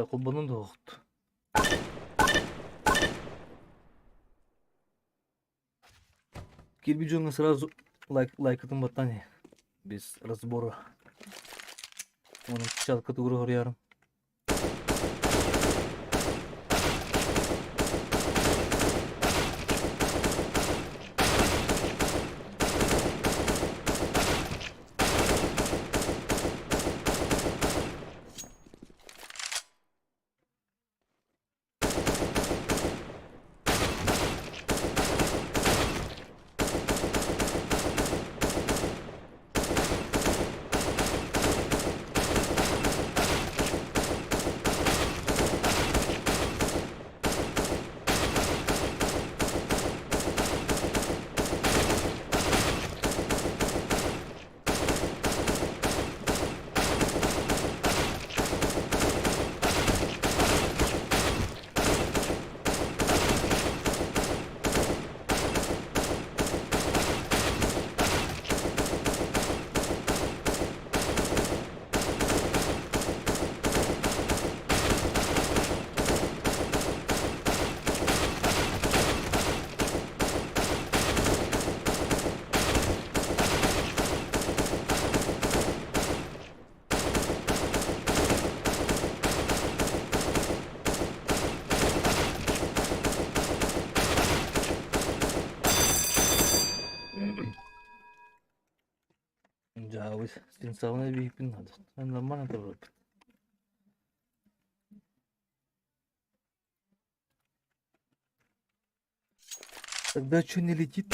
Холбонон да Киирбит дьоҥҥо сразу лайк лайкытын баттаан без разбора. Уонна чалка тугу хоруйарым. Дьаабыс, сенсационный биһикпин надо. Нормально табыраппыт. Тогда что не летит?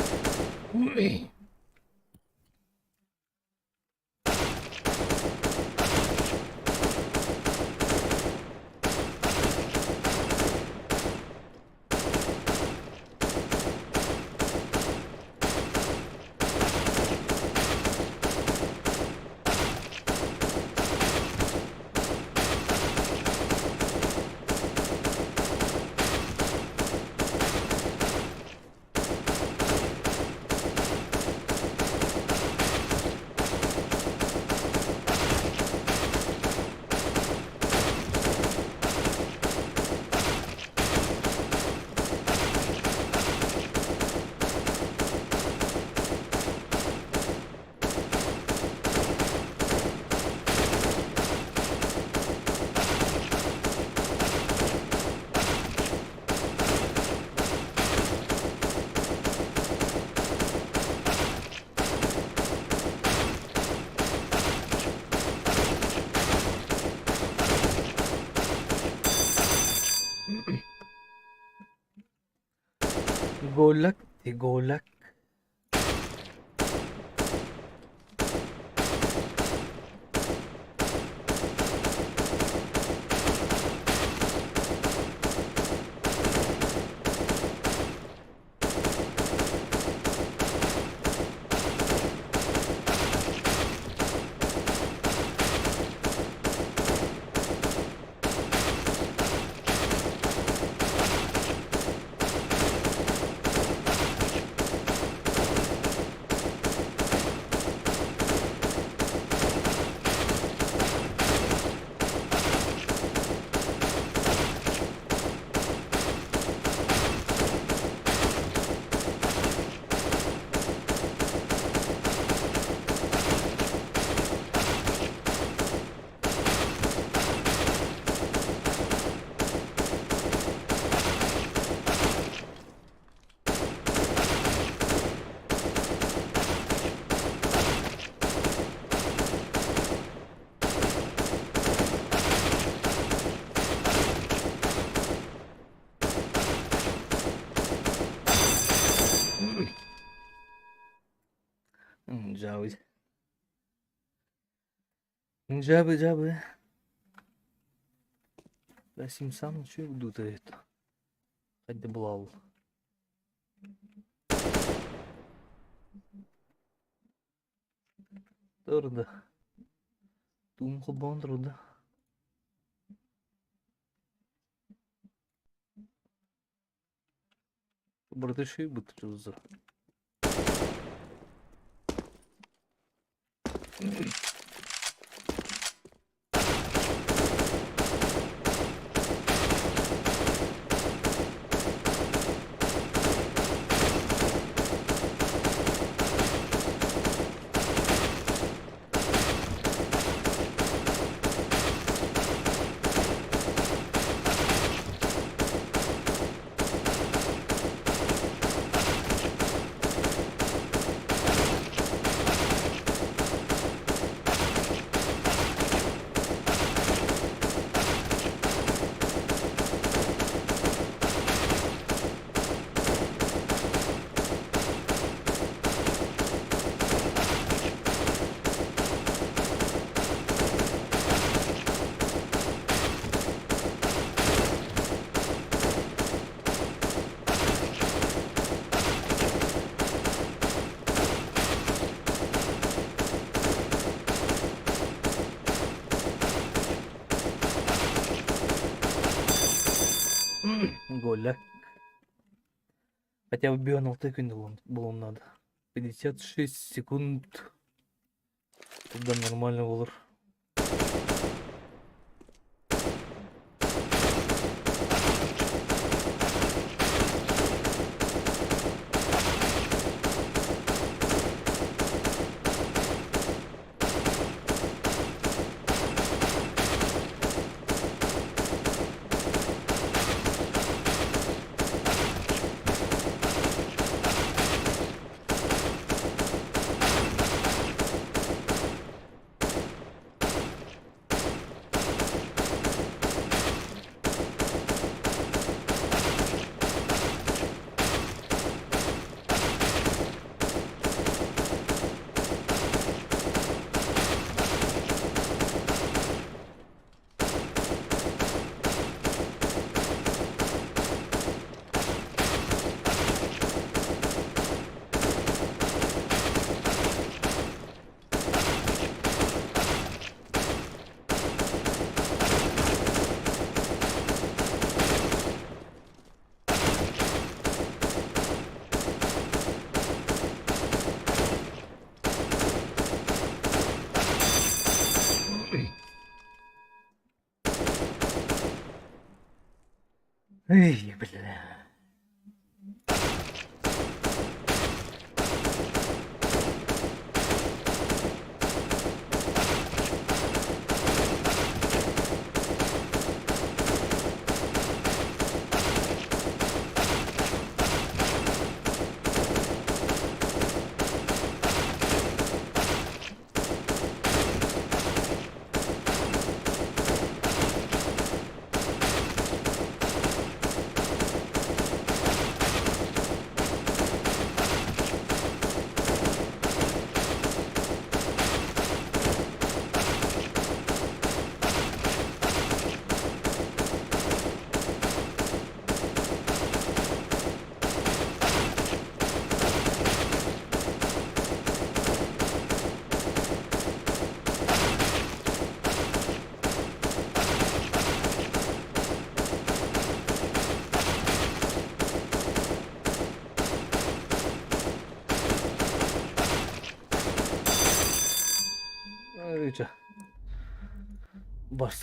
Голак, ты голак. Дьаабы. Дьаабы, дьаабы. Сим сам үчүгэй дуута это. Хайда булал. Турда. Туум холбоон турда. Братыши бутчуза. Голя. Хотя бы бион алты күн булуон надо. 56 секунд. Тогда нормально болор. Эй, бля.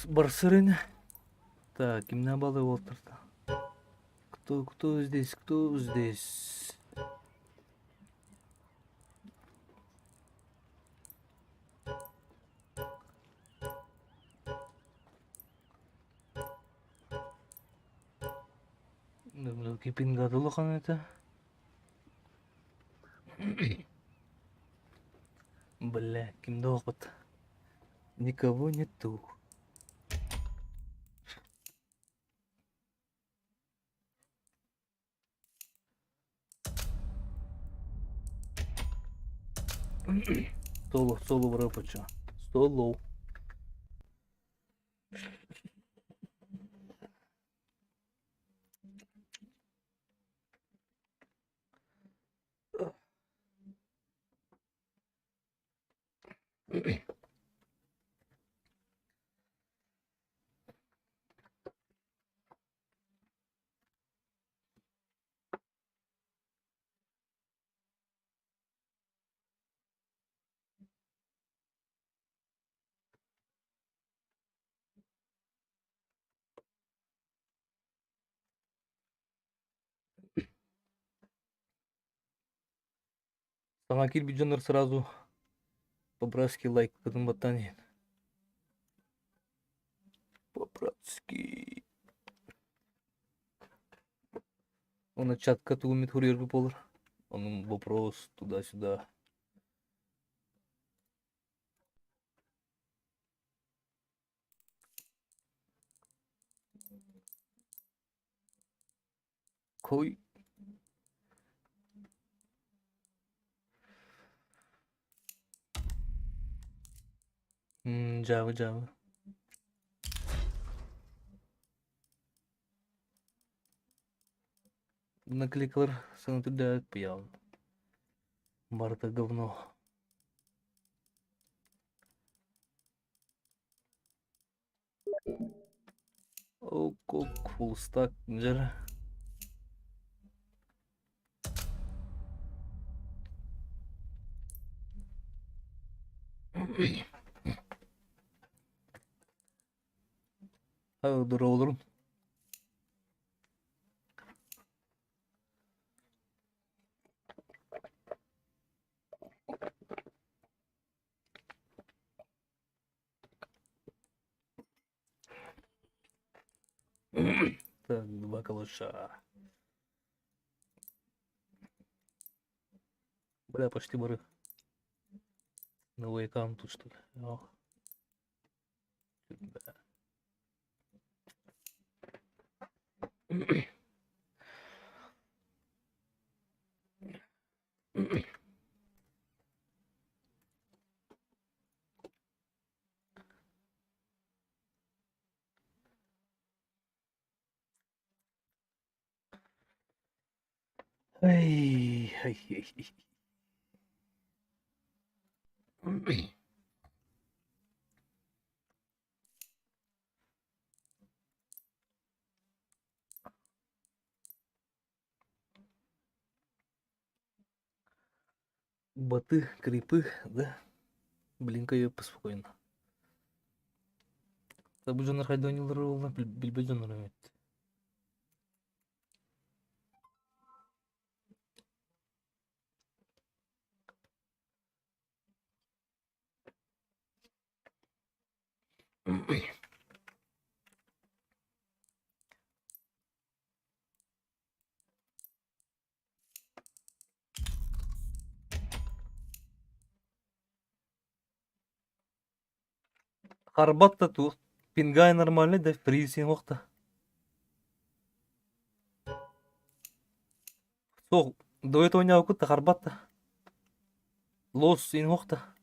Барсыр ини. Так, кимнээх балык уолтарта? Кто, кто здесь, кто здесь? Кипингады улахан этэ. Бля, ким да опыт. Никого нету. Соло, соло барыпыча. Соло. Саҥа киирбит дьоннор сразу по-братски лайкпытын баттаан иһин. По-братски. Уонна чатка тугу эмит суруйарбыт буолар. Онон вопрос туда-сюда. Кой. Дьаабы, дьаабы. Наклейкалар саҥа түрдээбит пыйаҕын. Барыта говно. Ок, фулстак дьэр. Дороолорун. Так, два калаша. Бля, почти бары. Новый аккаунт тут, что ли? Ох. Бля. Ай, ай, ай. Боты, крипы, да? Блинка ее спокойно. Бу дьоннор хайда оонньууллара буолла, билбэт дьоннор эбит. Харбат да туох, пингай нормальный да, фриз да. Суох, дуэт оонньообуккут да харбат да. Лос инһуох да.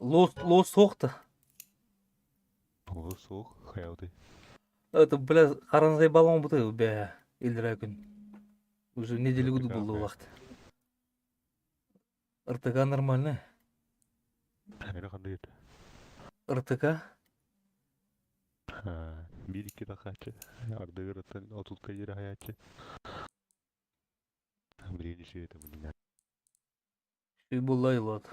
Лос, лос суох да. Лос суох, хайалый. Это, бля, харанзай баллон бутый, бля, иллэрээ күн. Уже неделю году было вахт. РТК нормально. РТК? Биир икки тахааччы, ардыгар оттон отутка диэри хайааччы. Билигин үчүгэй этэ билигин. Була ылат.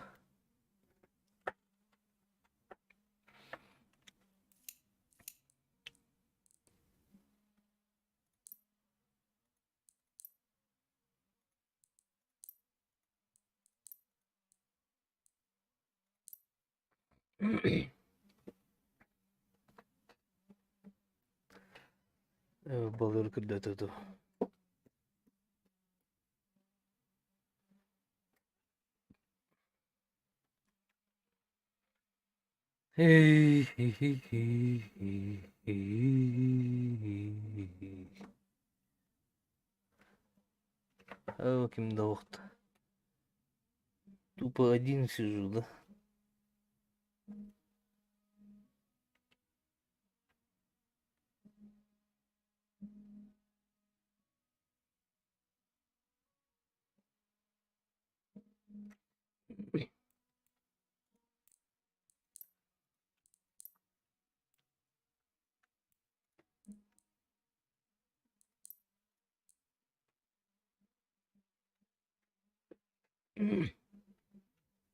Балыыр көрдөтө дуу. Эй, Тупо один сижу, да?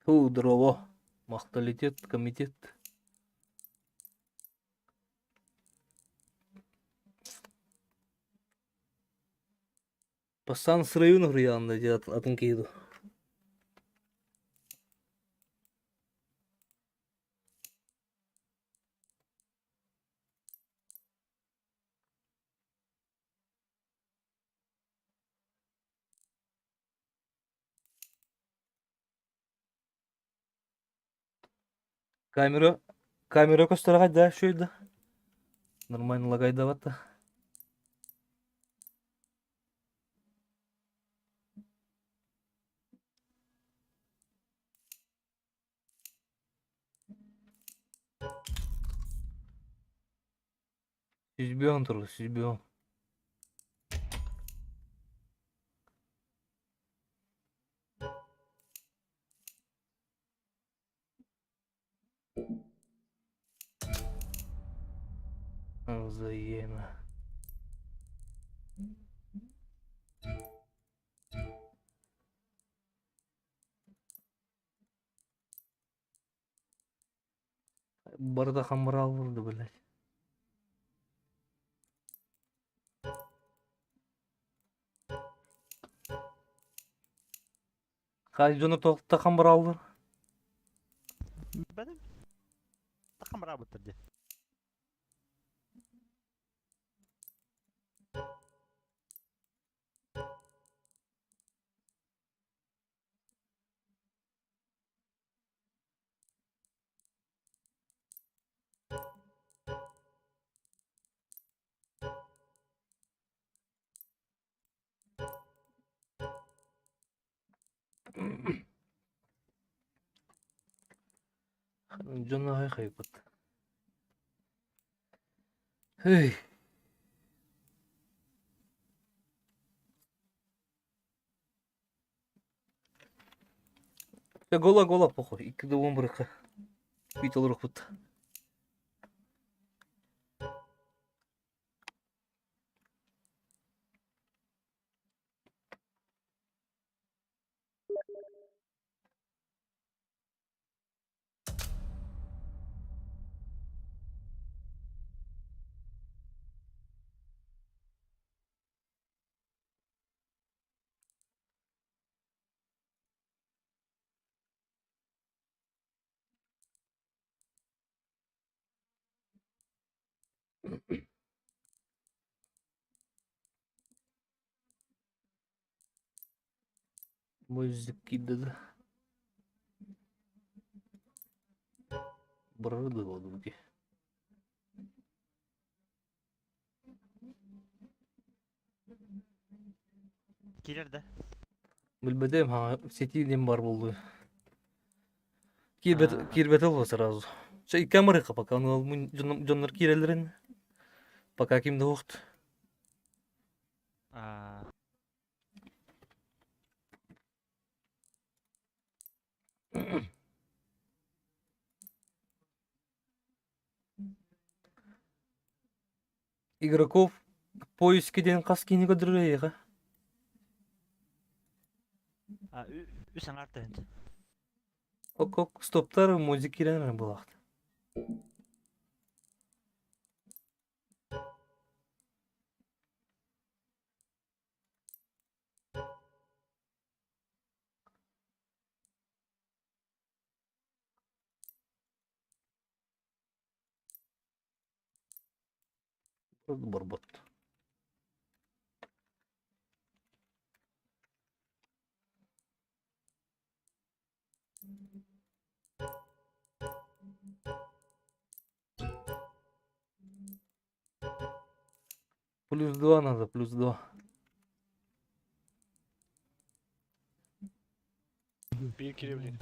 Фу, здорово. Махталитет, комитет. Пасан сырайын уһуйаанда дьэ атын киһи дуо? Камера камера көстөрө да үчүгэй да нормально лагайдабат да. Сүүс турар, сүүс. Взаимно. Барыта хамыраал бурду, блядь. Хай дьоно тоқта хамырааллар? Бәдем. Тахамраабыттар дии. Дьон аҕай хайбыт. Эй. Гола гола похуй. Икки да уон бырыкка. Бит олорукпут. Музык киирдэ да. Барар да дии. Киирэр да? Билбэтим хаҥа сети диэн бар буоллу. Киирбэт киирбэтэ буолуо сразу. Чэ икки амырыха пока дьоннор киирэллэрин пока ким да суохт. Игроков в поиске диэн хас киһини көрдөрөр эйиэхэ? Үс аҥаар тыһыынча. Ок-ок, стоптар музыка киирэн эрэ буолаахт. Барбат. Плюс два надо, плюс два. Биир киирэ билин.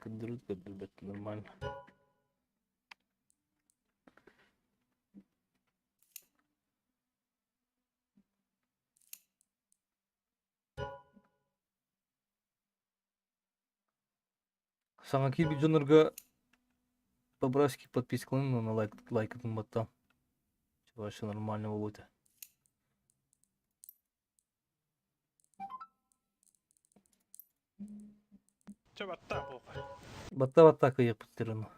Көрдөрүт көрдөрбөт нормально. Саҥа киирбит дьоннорго по-братски подпискаларын уонна лайк лайкытын баттаан. Вообще нормально буолуо этэ. Чэ баттаа буолба. Батта батта кыйыппыт ону.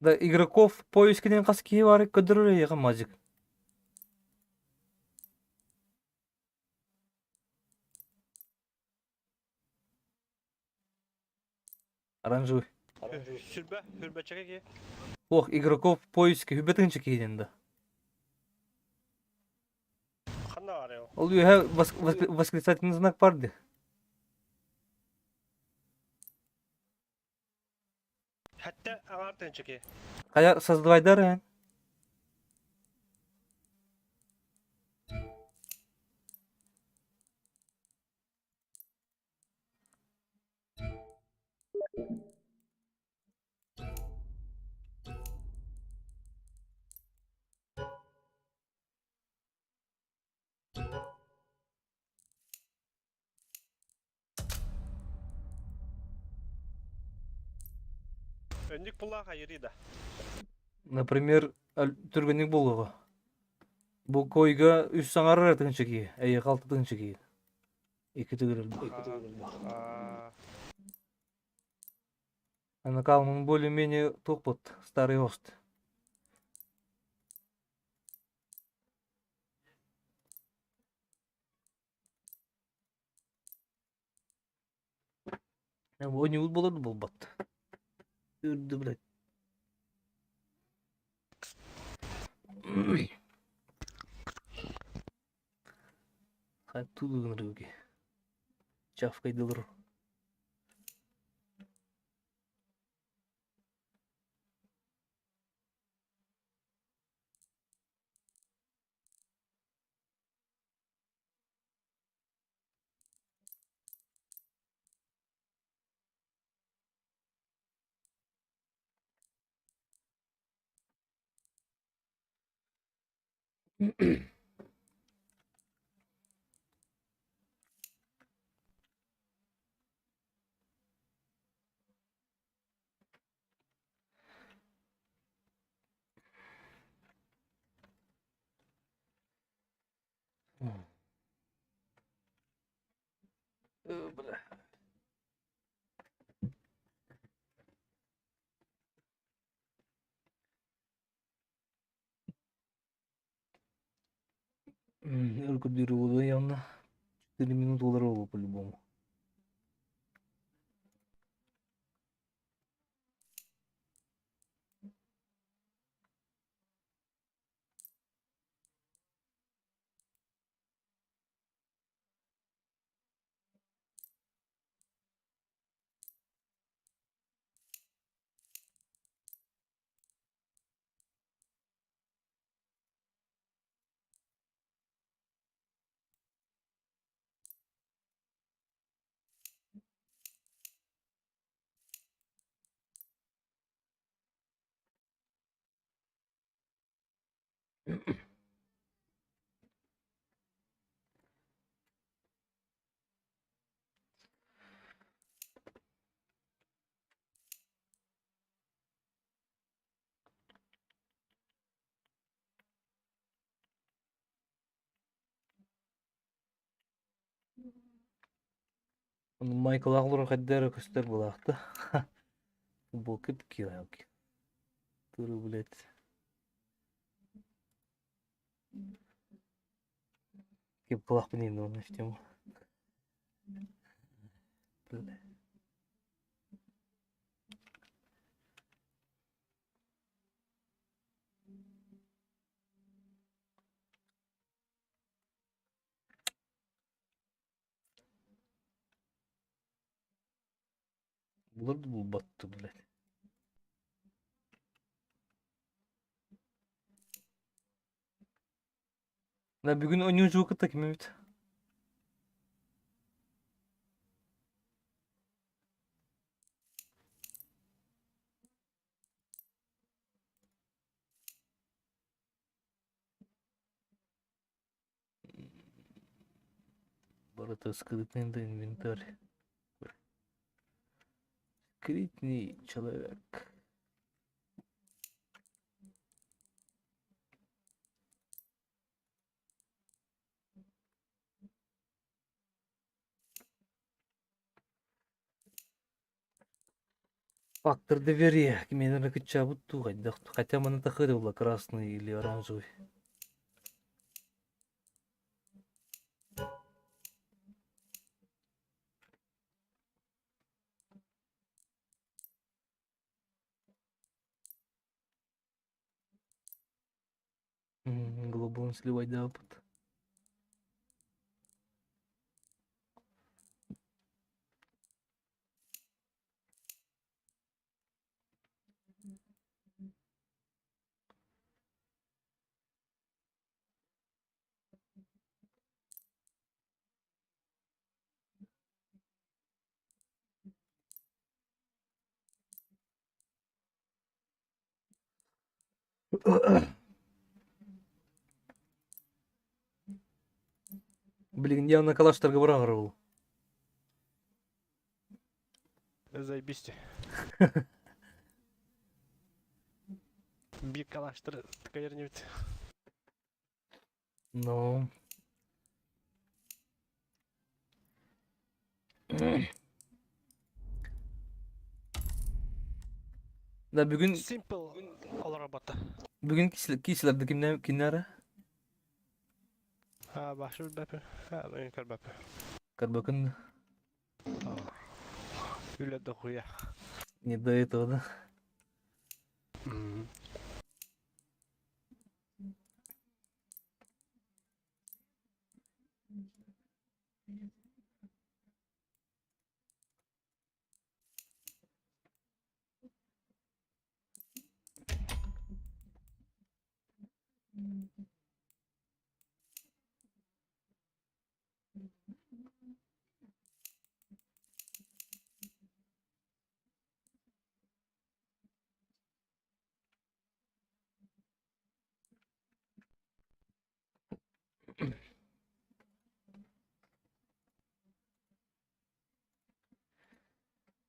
Да игроков поискинен хас киһи баар көрдөрөр эйиэхэ мазик. Оранжевый. Сүрбэ, сүрбэччэгэ киһи. Ох, игроков в поиске хүбэ тыһыынча киһи да. Ханна баар ол? Ол үөһэ восклицательный знак бар дии. Хәтта аҥаар тыһыынча киһи. Хайа создавайдар эн. Өннүк буллаах айырыы да. Например, түргэнник буолуоҕа. Бу койга үс саҥарар тыһыынча киһи, эйиэхэ алта тыһыынча киһи. Икки төгүл Аа, Анакалмын более-менее туохпут, старый ост. Ойнуут буолар буолбат. Үрдү блядь. Тулугун Чавкайдылар. Бля. Өр көрдүүрү буолуо явно. 4 минута олорор по-любому. Майкл олорор хайда эрэ көстөр буолаахта. Футболка киирэ Туру, блядь. Кепкалаахпын иһин уонна в тему. Бля. Булар да булбатты, блядь. Да бүгүн ойнуу кытта ким эбит? Барыта скрытный да инвентарь. Скрытный человек. Фактор доверия. Кимиэнэ кыччаабыт дуу хайдах хотя маны тахыа буолла красный или оранжевый. Глобун сливайдаабыт. Билигин явно калаштарга быраҕар ол. Заебись. Биир калаштар каернибит. Ну. Да бүгүн Simple олоро батта. бүгүн киселерде кимнер киннere? Башы билбэппин. Мен көрбөппүн. Көрбөкүн. Үлэ дохуя. Не до этого, да?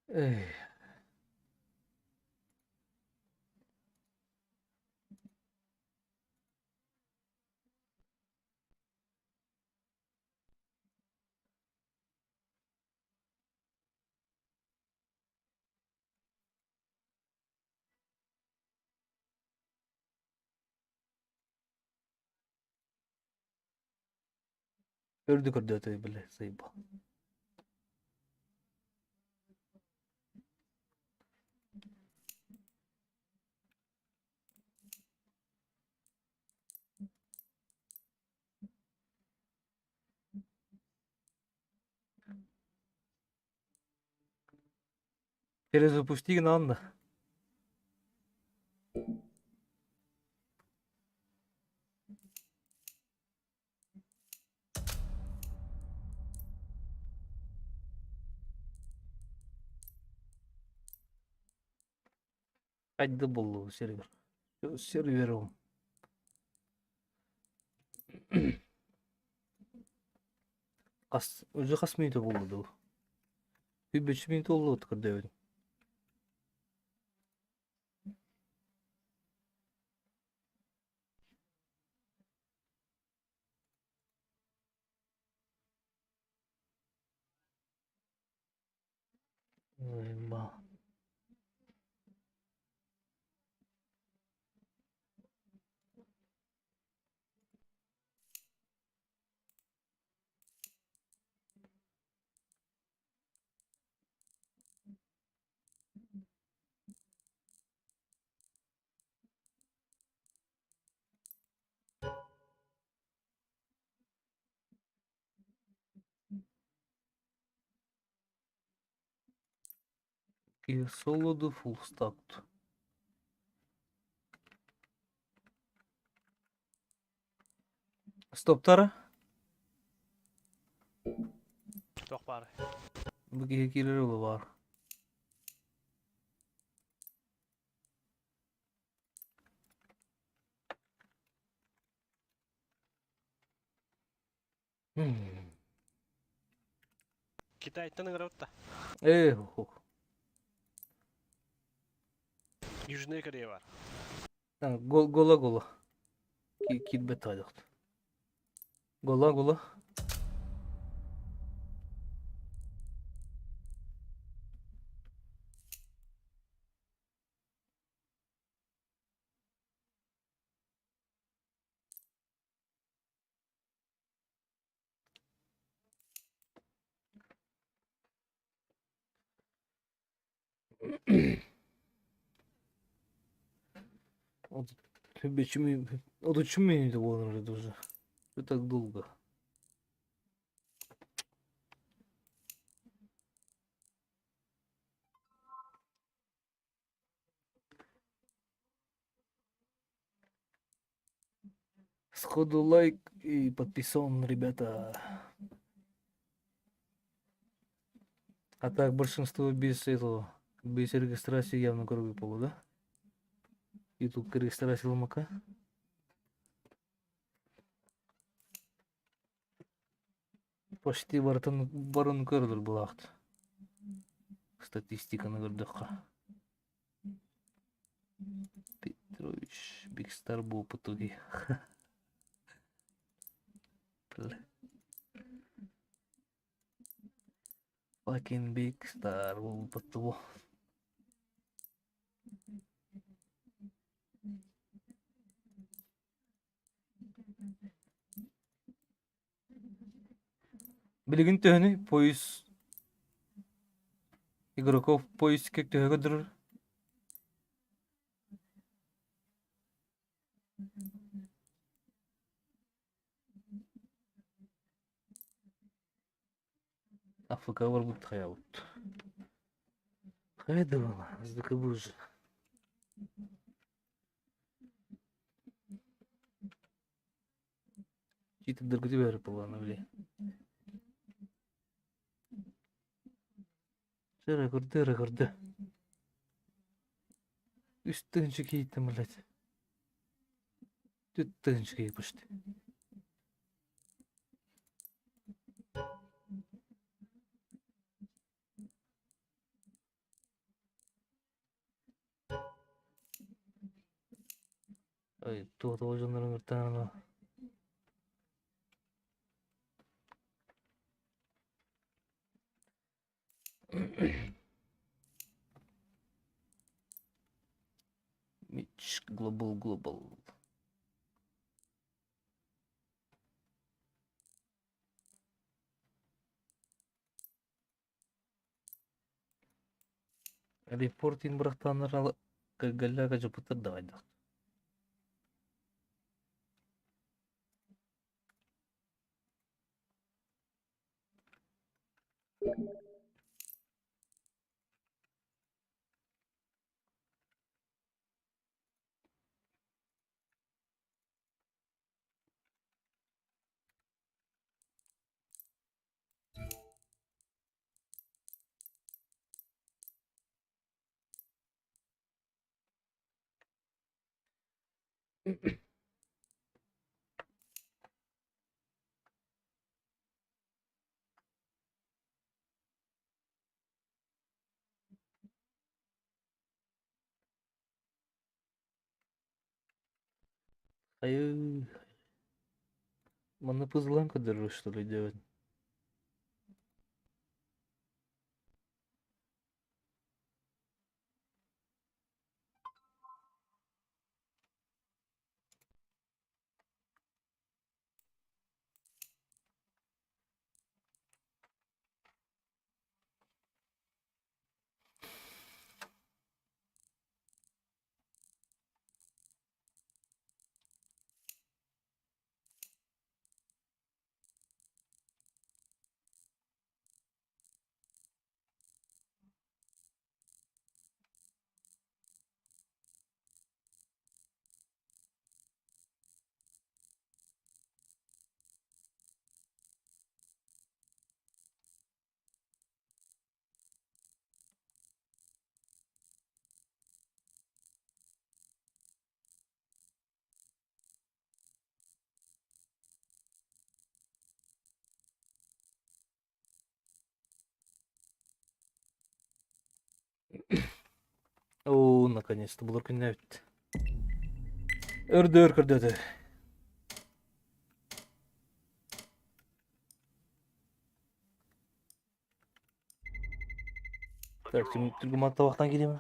Эй. Үрдү көрдөөтөй бile заебал. Перезапусти гынан да. Хайда буллу сервер. Сервером. Хас, уже хас мүнүүтэ буолла дуу? Үбүччү мүнүүтэ буолла көрдөөбүтүм. Ой, И солоду full stacked. Стоптара? Туох баар? Бу киһи киирэр ула баар. Китайтан ыҥырабыт да. Ээ, Южная Корея бар. Гола гола. Киирбэт таайдахт. Гола гола. Вот почему это было уже? Что так долго? Сходу лайк и подписан, ребята. А так большинство без этого, без регистрации явно крови полу, да? YouTube регистрация ломака. Почти барытын барын көрдөр булаахт. Статистиканы көрдөххө. Петрович, Big Star буолбут дии. Fucking Big Star буолбут буо. Билигин төһөнүй поезд игроков поездка төһө көрдөрөр? АФК барбыт хайабыт. Хайда буола, уже. Читтердэргити бэрэ буоллаҕына били. Чэ эрэ көрдө эрэ көрдө. Үс тыһыынча киһиттэн блядь. Түөрт тыһыынча киһи почти. Ой, туох дьоннорун кытта Мич Глобал Глобал. Репортинг бырахтааннар галляга дьоппуттар да хайдах. Айыы, манна пызылаан көрдөрөр что ли диэбин. Оо, наконец-то булар күннээбит. Өрдөөр көрдөтө. Так, түмүктүүргү табахтан киириэм.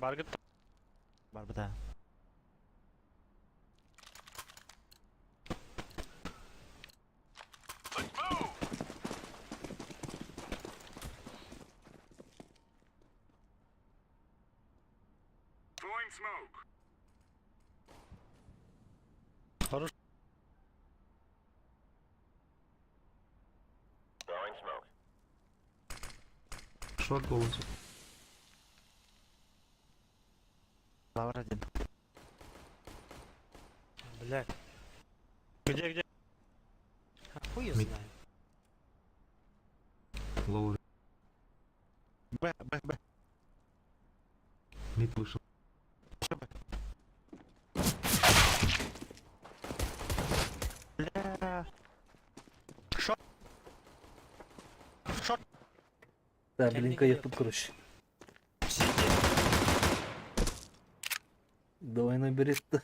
Баргыт Барбыта. Хорош. Шорт полностью. Лавр один. Блядь. Где, где? А хуй я Мид. знаю. Лоу. Б, Б, Б. Мид вышел. Бля. Шорт. Шорт. Да, блинка я тут, короче. Сиди. Давай набери-то.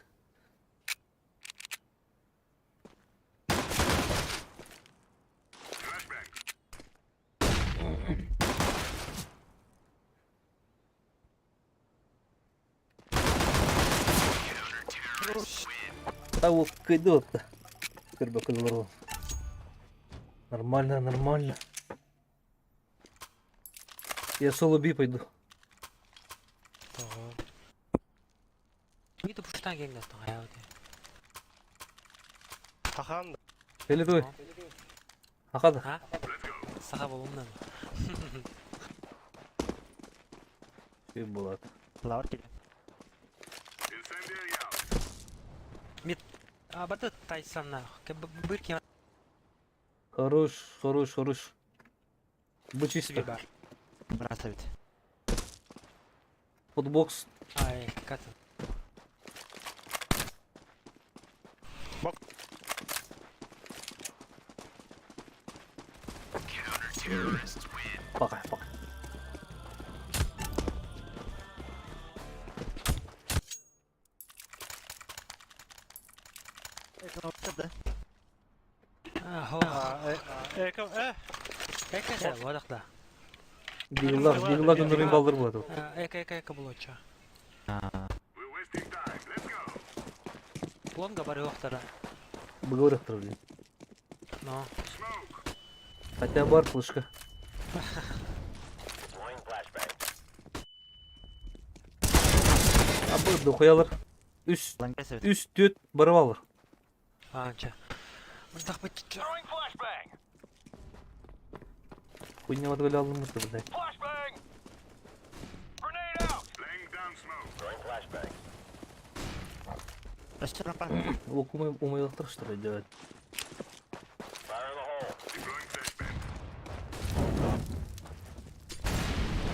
А вот кайдот-то. Көрбөккө олорон. Нормально, нормально. Я соло би пойду. Ого. Миду пуштан геңдестің аяғы. Хахан. Фиолетовый. Ахада. А? Саха болумнан. Şey Булат. Лавр келе. А барды тайсанна. Бир кем Хорош, хорош, хорош. Bu чисто. бар. Бросовит. Футбокс. Ай, катын. Бок. Пока, пока. Да? А, хо. Эко, э. Эка же, водақда. Диглар, диглар дöndüreyim baldır bu adam. Эка, эка, эка булоча. Лонга бар yoqtara. Быгырыктыр блин. Но. Хотя бар флешка. А bu дохуялар. Үс, Лангесовит. үс, төт барып алыр. Анча. Мырдақ бит. Хуйня вот öyle alınmıştı burada. Өстөр апа. Окумай умайлактырыштыр делать.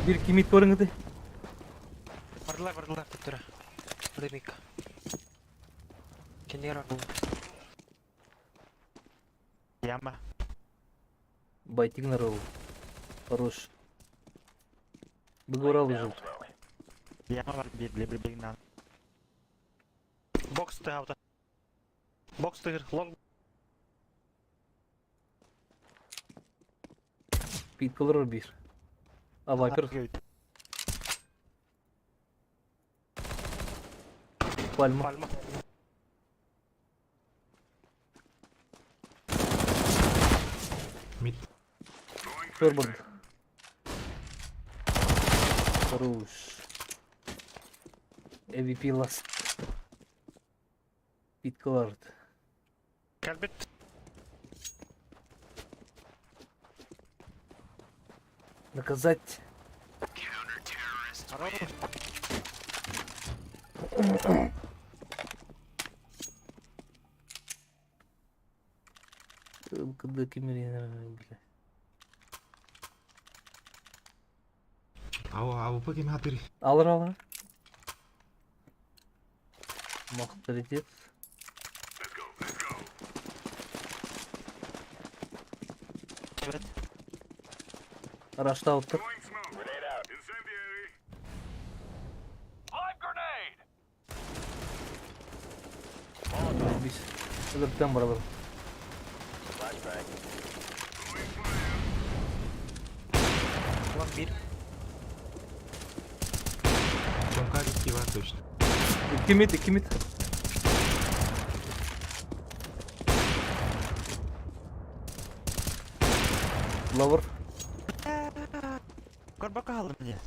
Bir kimit көрүңүдү. Бардылар, бардылар деп тұра. Рымик. Кендер бар. Яма. Байтик нарыл. Хорош. Быгырал жыл. Яма бар бир бир бир бир Бокс ты авто. Бокс ты лонг. Пит кылыр бир. А вайпер пальма. Пальма. Мид. Көр барды. Хорош. MVP last. Пит кыларды. Кальбит. Наказать. Хорош. Когда кемер, бля. АВП кем хатыр. Алыр алыр. Авторитет. Evet. Рашта алып Biz Өлөртөн баралар. Лонг бир. Тёмка битки бар точно. Икки мид, икки мид. Лавр. Көр бака алдым мне.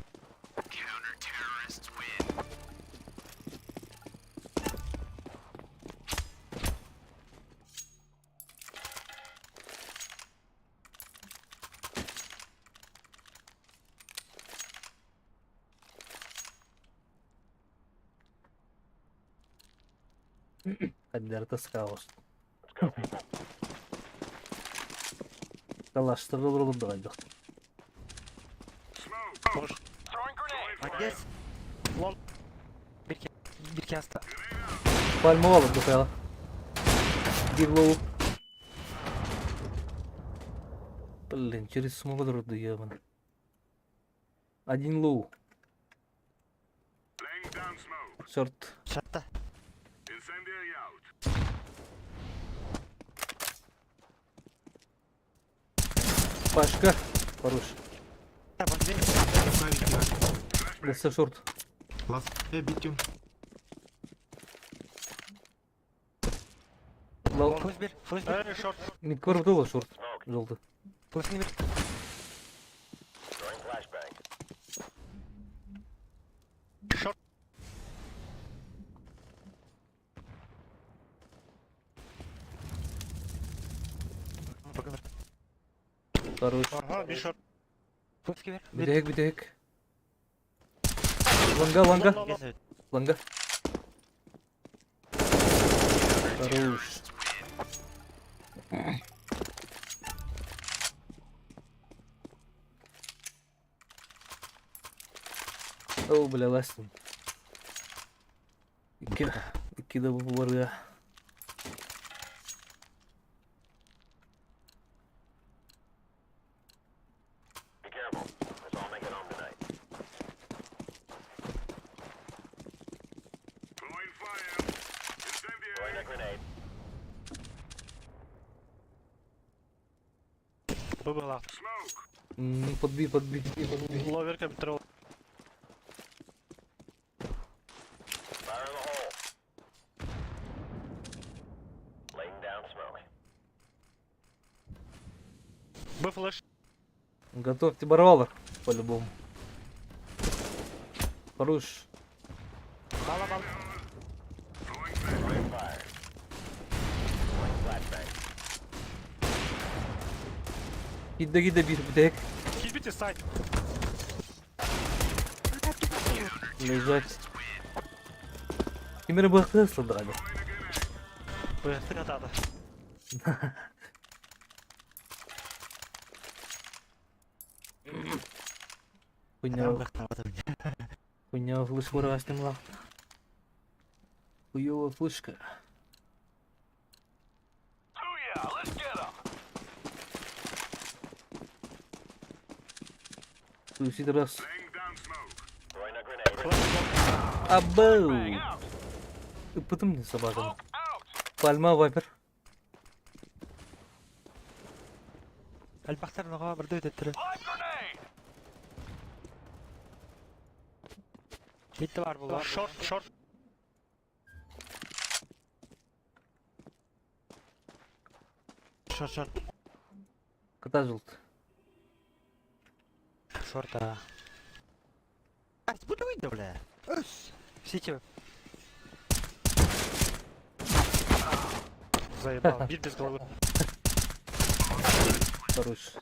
Хаддерта хаос. Талаштырылыр олуп да кайдык. Молодец. Бир Бир каста. Пальма алып духаяла. Бир лоу. Блин, через смогу друг ебан. Один лоу. Шорт. Шатта. Пашка. Хорош. Да, бомбей. Тёмка битки бар. ДС шорт. Лас. Э, бит тём. Лоу. Флеш бир, флеш бир. Э, шорт. Мид көрүп тур шорт. Желтый. Флешканы бер. Short. Bakın. Хорош. Ага, bir short. Флешки бер. Бүтэһик, бүтэһик. Ланга, ланга. Long, long, Evet. Ланга. Хорош. О, бля, ластин. Икки, икки да барыа. Bu была. Подби, подби, подби. Ловер контрол. Б флеш. Готовьте барвалар, по-любому. Хорош. Мало мало. Гидде гидде бир бүтэһик. Кибите сайт. Лежать. Кимери быһахтыы сылдыга. Быһахтык атаата. Хуйня, Adam bıraktı. хуйня флешка баргастым Хуёва флешка. Суицид раз. Абау! Ыппытым не собакам. Пальма вайпер. Элбэхтэр ноҕо барды өтөттөрө. Битте бар булар. Short, short. Short short. Кота желт. Шорт а. Bu ne oyunda bile? Ös. Сити. Заебал. Бит без головы. Хорош.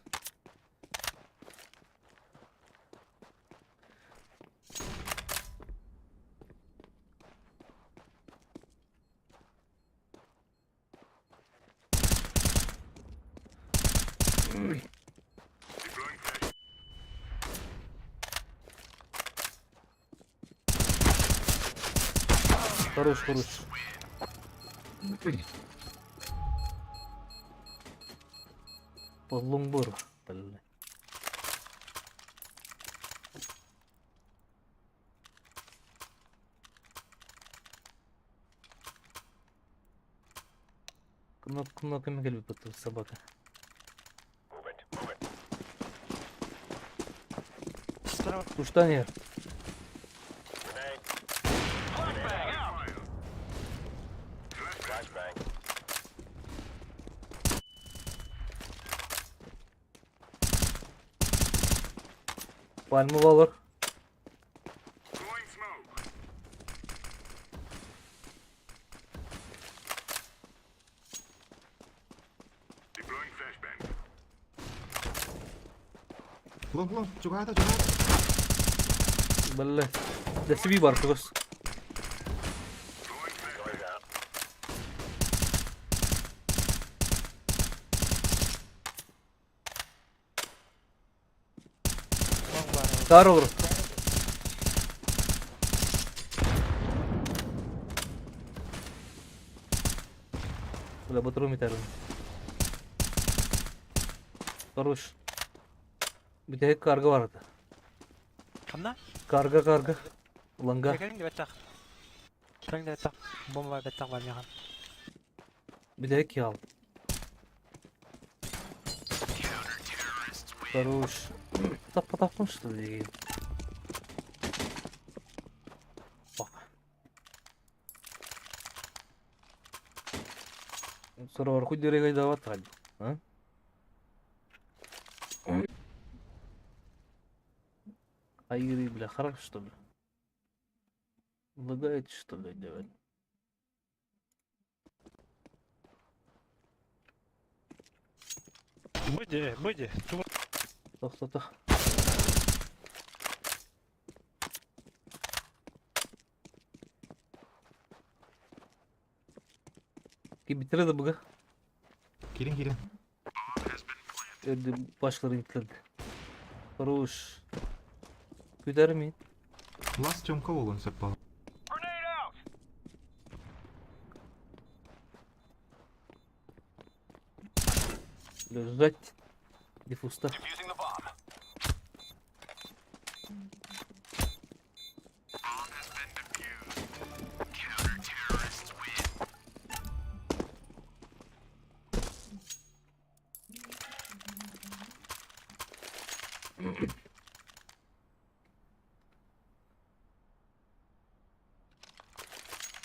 Хорош, хорош. Подлумбур, блин. Кнопками любит собака. Справа. Уштанер. Пальмы валор. Long long чугаата чугаата. Бля. Да себе бар кыбыс. Long бар. Тар olur. Бля, батыру метәрін. Хорош. Бүтәһек карга бар еді. Хамна? Карга, карга. Ланга. Кэлин беттах. Кэлин беттах. Бомба беттах бар михан. Бүтәһек ял. Хорош. Таппа таптым что ли? Бак. Сорор хуй дерегай дават хал. А? Айгырый, бля, хорош, что ли? Лагает, что ли, делать? Выйди, выйди. Тохтото. Кибиттэрэ да буга. Киирин киирин. Öldü başkaları итлерdi. Хорош. Күтэр мин. Лас Тёмка буолуон сөп буолла. Лежать. Диффуста.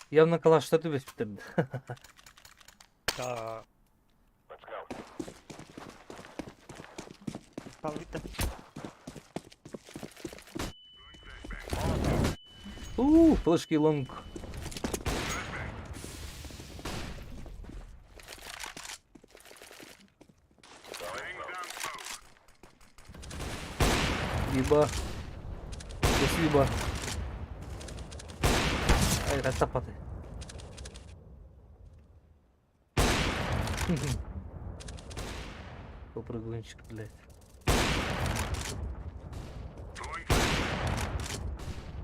Явно калашта түбэспиттэр. Да. Балгытта. Уу, флешки лонг. Еба. Спасибо. Ай, растапаты. Попрыгунчик, блядь.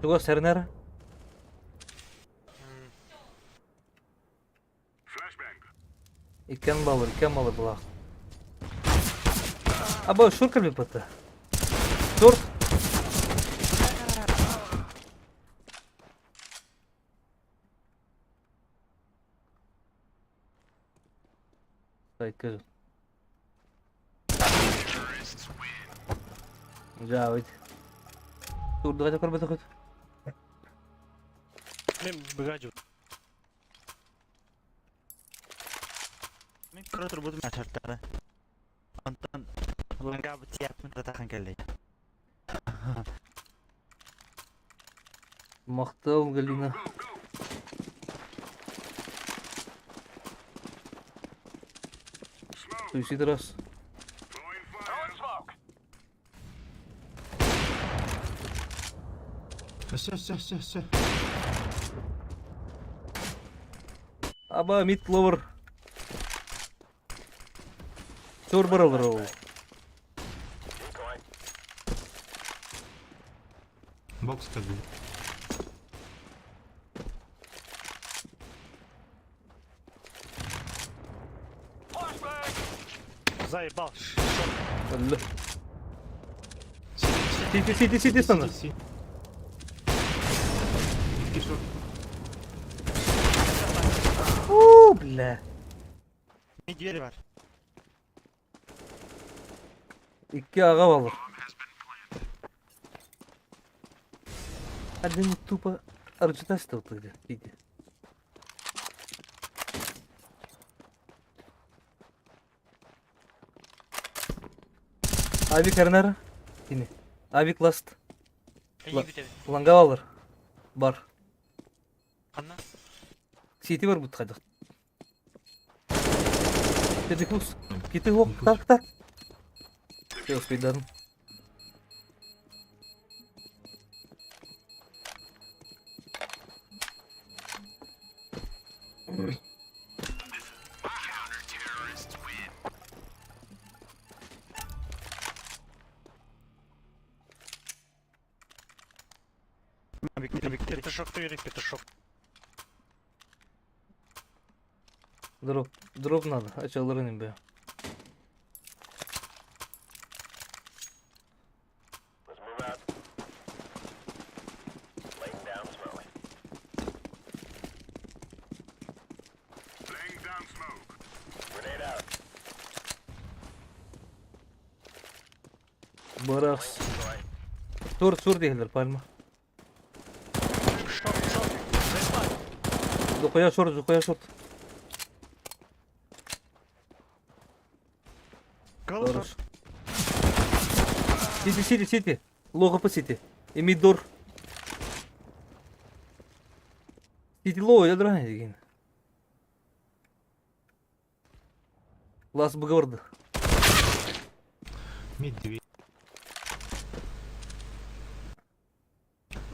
Чего, Сернера? Иккен балыр, иккен балыр булах. Аба, шурка бипата. Торт. Сайкы. Жавит. Турдуга көрбөтө Мен быгажу. Мин көрө турбутум ачартары. Онтон ланга тиаппын татахан кэллэй. Махтал, Галина. Суицид раз. Все, все, все, все. Аба, мид ловер. Тур баралар ол. Бокс как бы. Заебал. Алла. Сити, сити, сити, сана. Си. Икки шорт. У, бля. Мин двери бар. Икки аға балыр. Один тупо арджитасты вот где. Иди. Авик Эрнер. Ини. Авик ласт. Ланга алыр. Бар. Ханна? Сити бар бут қайдақ. Дефуз. Кити хоп. Так, так. Все, успейдан. Петушок ты петушок. Дроп. Дроп надо. Ачаларын бе. Барахс. Тур, тур дейхилер, пальма. Шорт, шорт. Заебал. Зухуя шорт, зухуя шорт. Голый Хорош. Сити, сити, сити. Лого по сити. Имидор. Ситило, я дрань деген. Лас быгыбырды. Мид дви.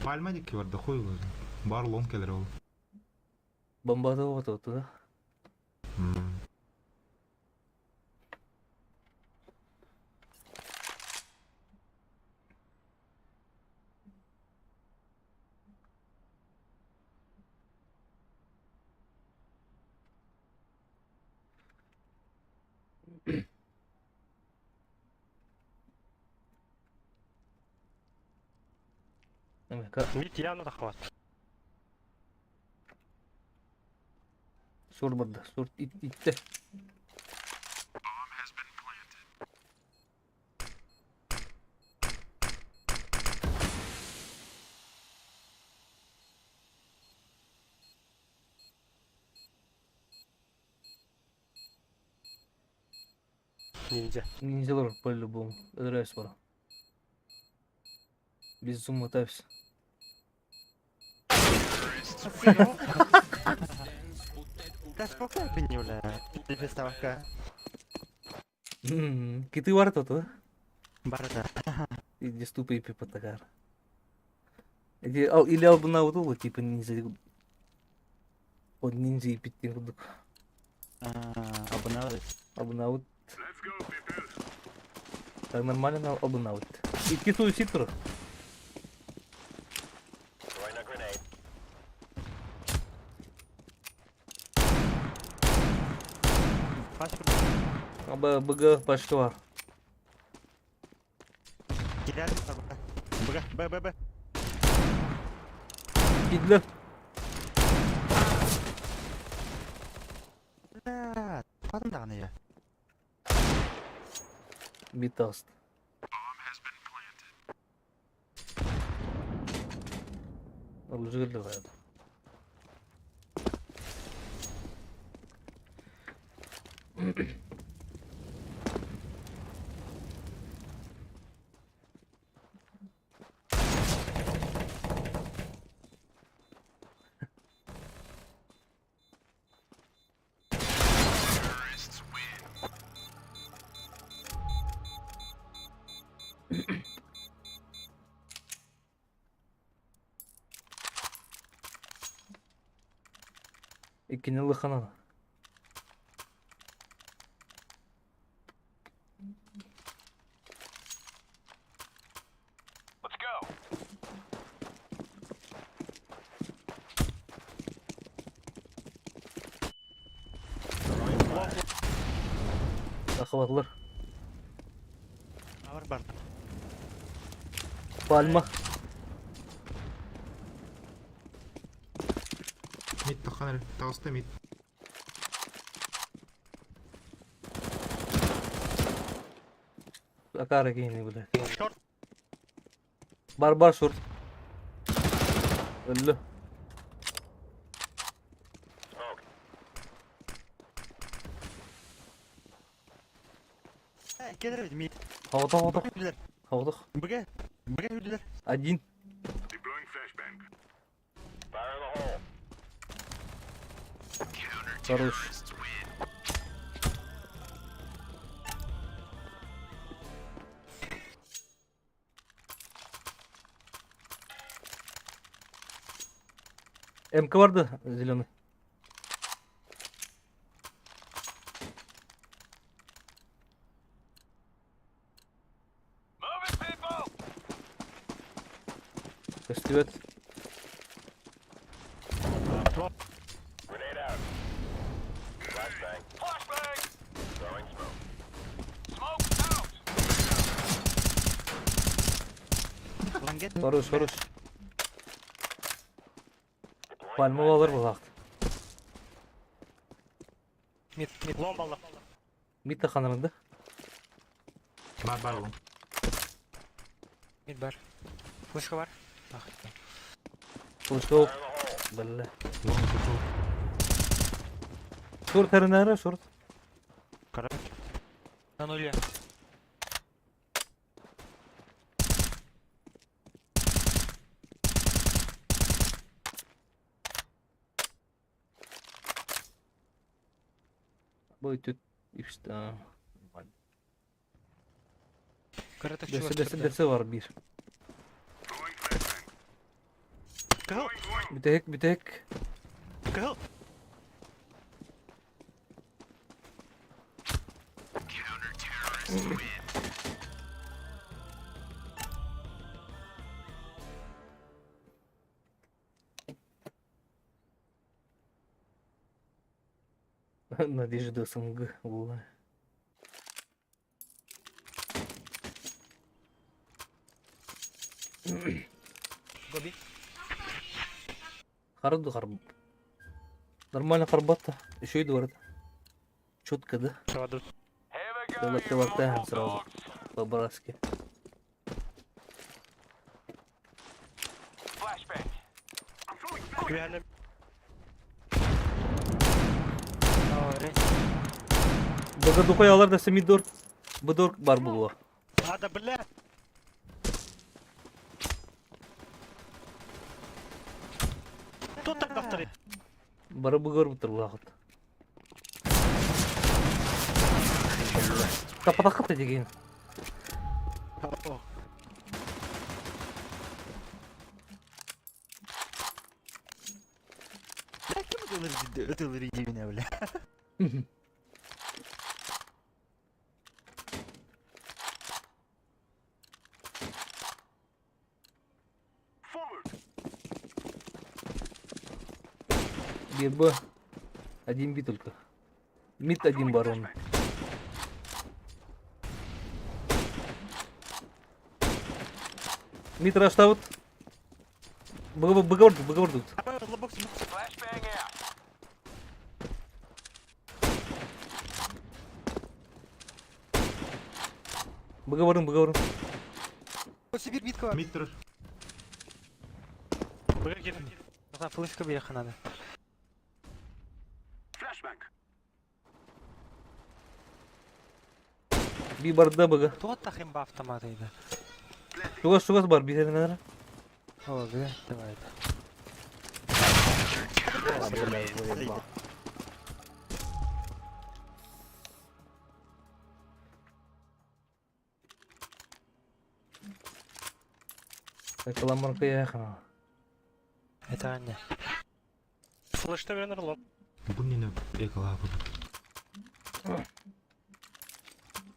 Пальма дикки барда хуй его знает. Бар лон келер ол. Бомбада вот вот, да? М. Мид явно захват. Сур барда, сур итте. Ниндзя. Ниндзялар по-любому. Драйс бар. Без зума тавс. Да сколько я пеню, бля? Ты Киты бар тут, да? Барда. Иди ступай и потагар. Иди ал или албына утулу типа ниндзя. Од ниндзя и питтин курдук. Абонавы. Албына Так нормально на албына Икки суицид тур. Пачка. Аба БГ пачка бар. Киляр. Б, Б, Б, Б. Кидлер. Бля, Потом даҕаны я. Бит аст. Уже давай. Иккини лыханан. Ахватлар. Бар бар. Пальма. Мид тахан Тауста мид. Акара кейни, блядь. Шорт. Бар бар шорт. Өллө. Келер бит мид. Хавдах хавдах. Билер. Хавдах. Бге. Бге билер. Один. Хорош. МК бар да зеленый. Костюмет. Лангет. Хорош, хорош. Пальма алыр булакт. Мид, мид. Лом алла. Мид таханырында. Бар бар лон. Мид бар. Флешка бар. Ах. Флешка. Бля. Лон ушел. Шорт әрінәрі, шорт. Короче. На нуле. Бу өттүт үстэ. Кыратык Дэсэ чугас дэсэ турда. дэсэ бар биир. Кыһыл! Бүтэһик бүтэһик. Кыһыл! Надежда СНГ буолла. Гоби. Харды харб. Нормально харбатта. Еще и дворит. Четко, да? Саҕадыр. Лактаем сразу. По-братски. Үөһэнэ Ори. Богодухой алар да семидор. Быдор бар булуа. Ада, бля! Кто так повтори? Бары быгор бутырлахыт. Тапатахыт деген. Бля, ким ытылыр дивине, бля. ГБ. Один би только. Мид один барон. Мид раштаут. Б Б тут. Б Б Сибирь битка. Мид турар. Быга кирин. Флешка биэхэ надо. Би барда Б. Туох тахым ба автомат ыйда. Чугас чугас бар би О, бля, давай. Каламарка яхана. Это Аня. Флешта берен орлон. Бу нene экала бу.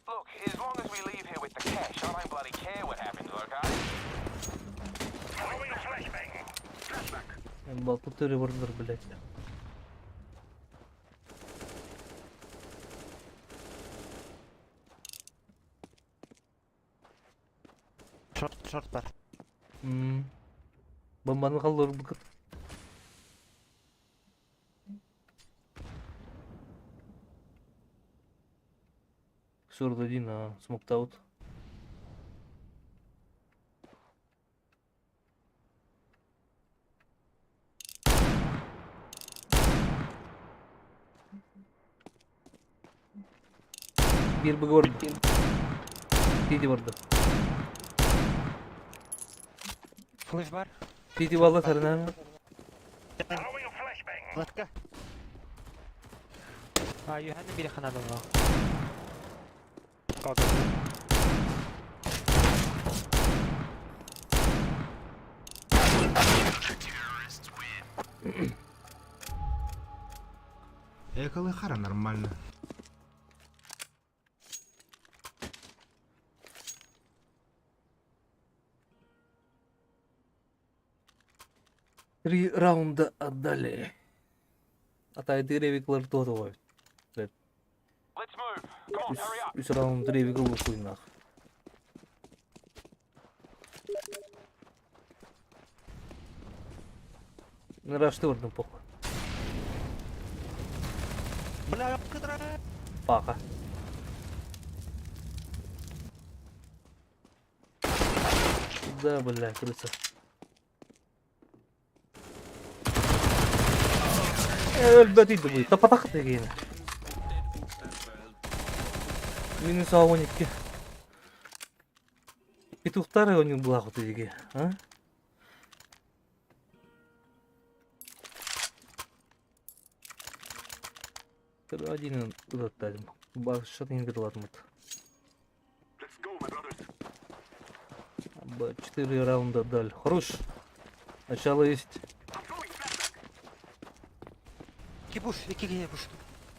Look, as long as we leave here with the cash, I don't bloody care what happens, okay? Балты түрі бардыр, блядь. Шорт, шорт бар. Бомбаны қалдыр бұқыт. Сорок один, а, смоктаут. Bir bug vardı. TT vardı. Флеш бар. TT valla sarı Латка. А, Юханна биэхэ надо было. Экала хара нормально. Три раунда отдали. А та и ревиклар тоже ловит. Let's move. Come on, hurry up. Үс раунд ревикл букуйнах. Рашты орден похуй. Бля, кытра. Пака. Да, бля, крыса. Өлбөт үйді бұл. Тапатақ деген. Минус 12. Петухтар оның бұлағы деге, а? Один ылаттадым. Башшат иһин кытылатмыт. Четыре раунда дали. Хорош. Начало есть. Ики пуш, ики киһи пуш.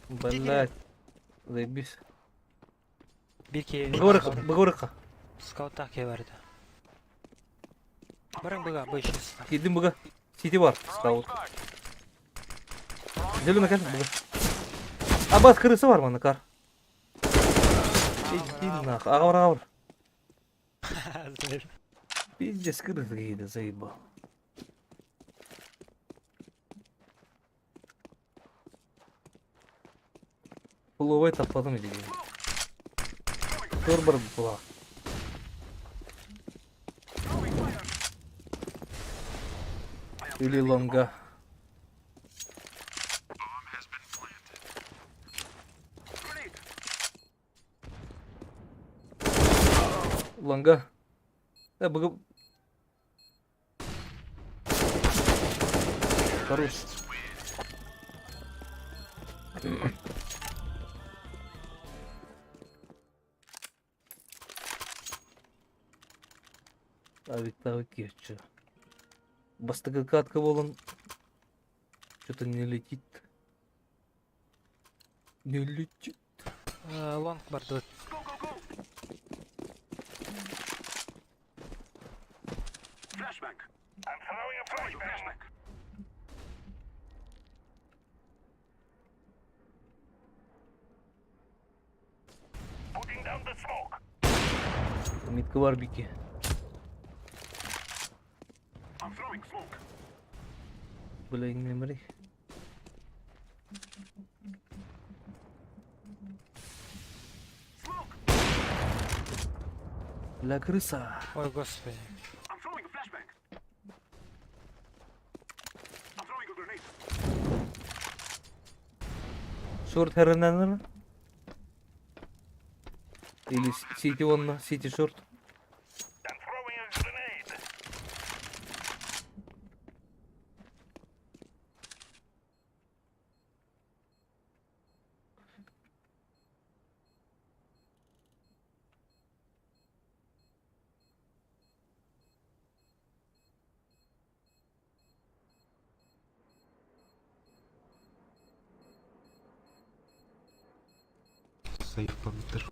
Блять. Заебись. Биир киһи. Быгорыха, быгорыха. Скауттаах киһи бар этэ. Баран быга, бу исчез. Киирдим быга. Сити бар. Скаут. Зеленый кэл быга. Абас крыса бар манна кар. Иди нах. Аҕа бар, аҕа бар. Пиздец, крыса какие-то заебал. Пуловой таппатым ити Тур бар була. Или лонга. Лонга. Э, быгы... Хорош. Авик киһиччи. Бастакы катка буолан что-то не летит. Не летит. Лонг бардыбыт. Митка бар бики. Бля, memory. Бля, крыса. Ой, господи. Шорт хереннер. Или сити онна, сити шорт. Сейф побитер.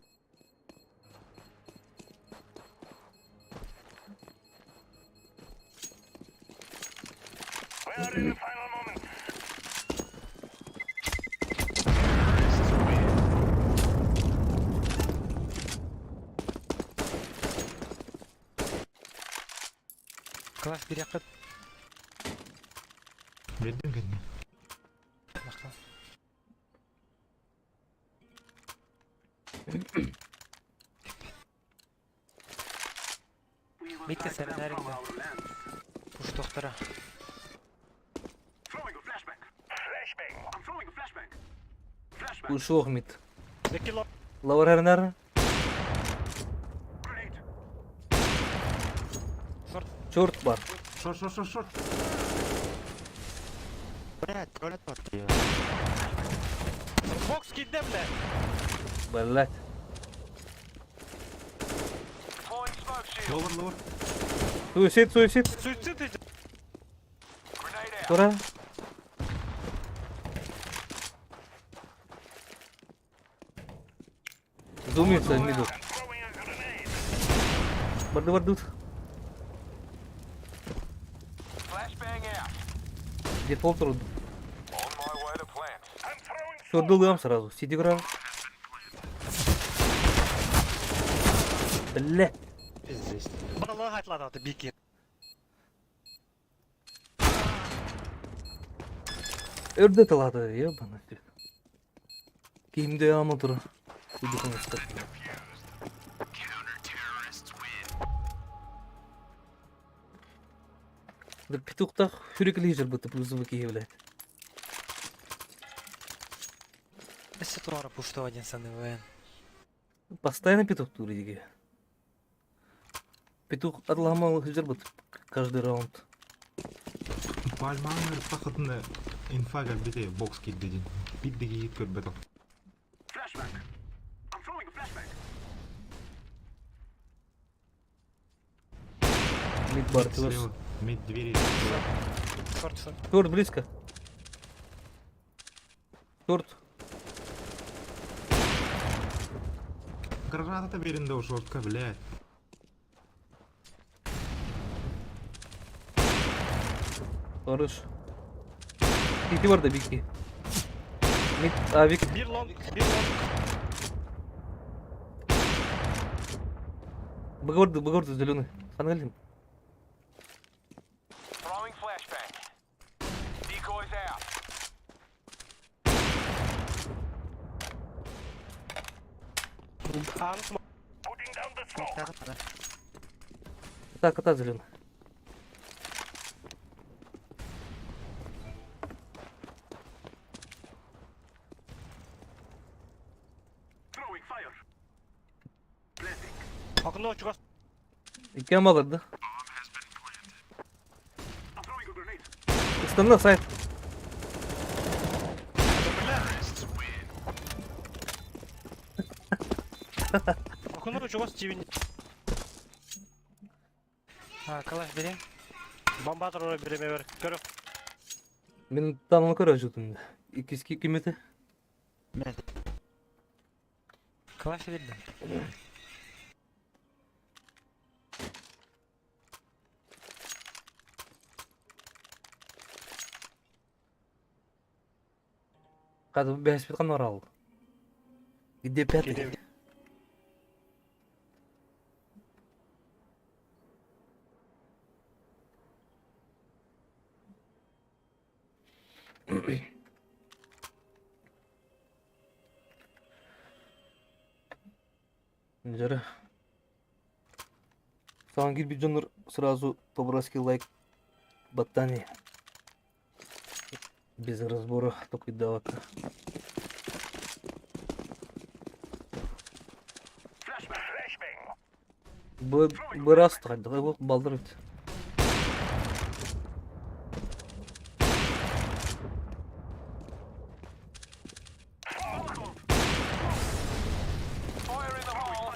Класс бириэххит. Биэрдим кэннэ. Махтал. Митка сэрэнээрин да. Пуштуохтара. Ушел мид. Икки лонг. Лавр хереннер. Шорт. Шорт бар. Шорт, шорт, шорт, шорт. Блядь, туалет бар. Бокс киирдэ, бля. Блять. Deploying smoke shield. Lower, lower. Суицид, суицид. Суицид идет. Grenade out. Тура. Зумится миду. Барды бардут. Flashbang out. Дефолт труд. On my way to plant. Шордылгам сразу. Сиди гра. Блять. Пиздец. Балык хайтладады бики. Өрдө талады, ебаный. Кимде ама тура. Иди Да петухтах хүрекли жырбыты плюсовики, блядь. Өссө туора пуштуо диэн саныыбын. Постоянно петух туридиги. Петух отломал жырбыт каждый раунд. Пальманер тахытына инфа кэлбитэ бокс киирдэ диэн. Биир да киһи көрбөтөх. Бар, чугас. Слева. Мид двери. Шорт, шорт. Торт близко. Торт. Граната беринде у шортка, блядь. Хорош. Бики бар да бики. Мид авик. Bir long, bir long. Быгорды, быгорды зеленый. Хангалим. Throwing flashbang. Decoys out. Аан smoke. Смоктаатым да. Так, ата зеленый. Окно чугас. Икки аларды. Ыстанна сайт. Окно чугас тивин. А, калаш бери. Бомба турар биреме бер. Көрө. Мен таныл көрө жүрдүм. Икки кимете. Мен Калаш берди. Кады бәс бит канарал. Где пятый? Где? Жара. Саған килбит дьоннор сразу по-братски лайк баттани. Без разбора только давака. Бырас балдыр бит. Fire in the hole.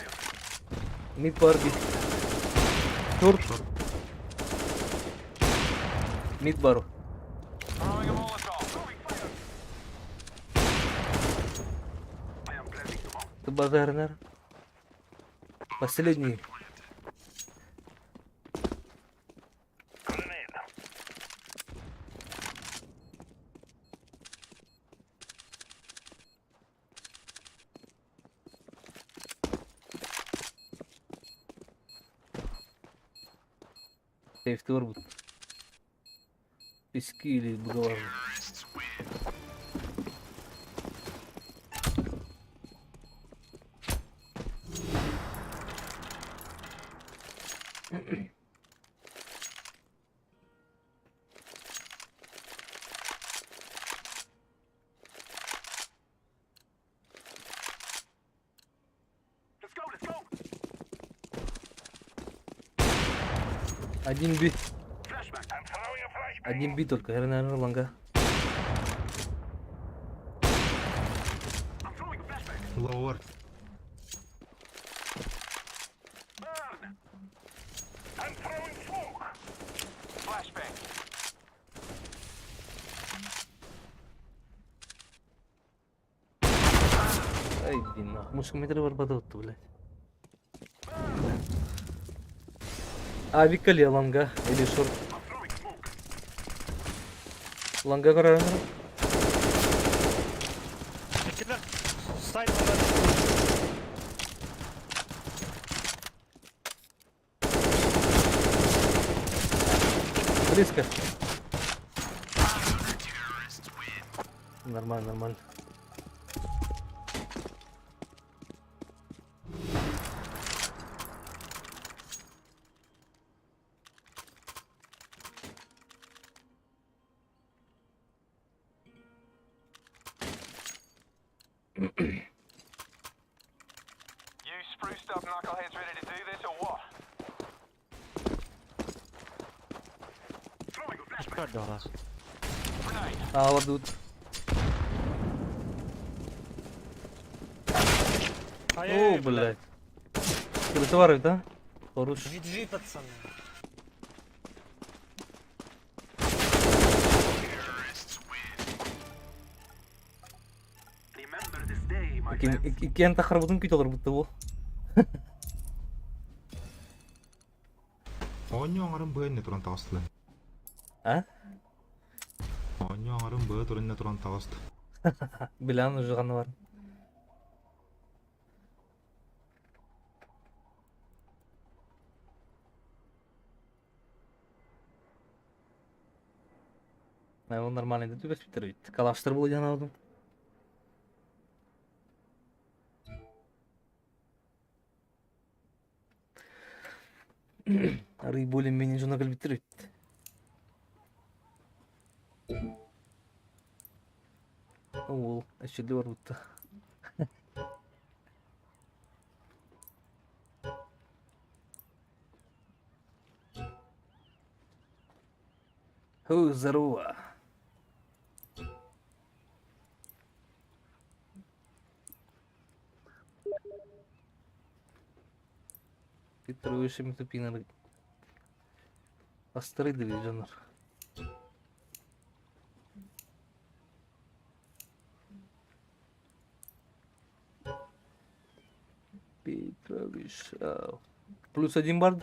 Мид бар бит. Шорт. Мид бар. Throwing a Molotov. Ты базар, наверное. Последний. Сейфти бар будет. Пески или бугавар. Один би. Один би только, я, наверное, ланга. Лауэр. Flashbang. Ай, иди нахуй. Мушка метр барбада отты, блядь. А, Викали ланга или шорт. Ланга көрөр. Иккилер. Сайт бар. Близко. Нормально, нормально. You spruced up knuckleheads ready to do this or what? Көрдө олар. Grenade. А, вот тут. Ай, О, блядь. Крысоваров, да? Хорош. GG, пацаны. Иккиэн тахарбытын күүтэ олорбутта бу. Оонньуу оҥорон быа иннэ туран таҕыстылар. А? Оонньуу оҥорон быа туран иннэ туран таҕыста. Билан уже бар. Ол нормальный да түбэспиттэр эбит. Калаштар була диэн алдым. Арый более-менее дьоно кэлбиттэр эбит. Ол эчилли барбытта. Ху, здорово. Петрович тупинар. Астыры дивизионер. Петрович. Плюс один бард.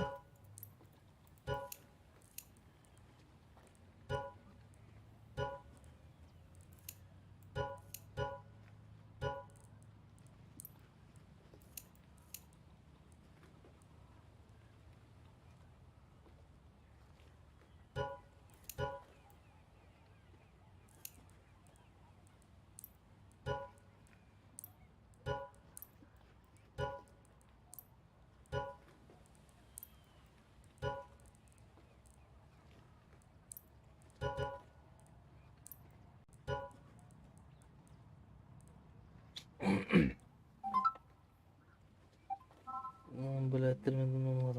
Бля, термин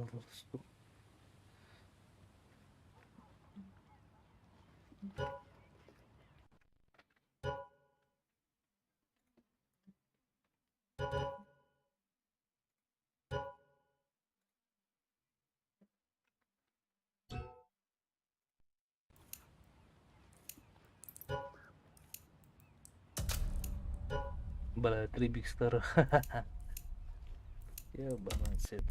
Бля, три биг стара. Ебаный свет.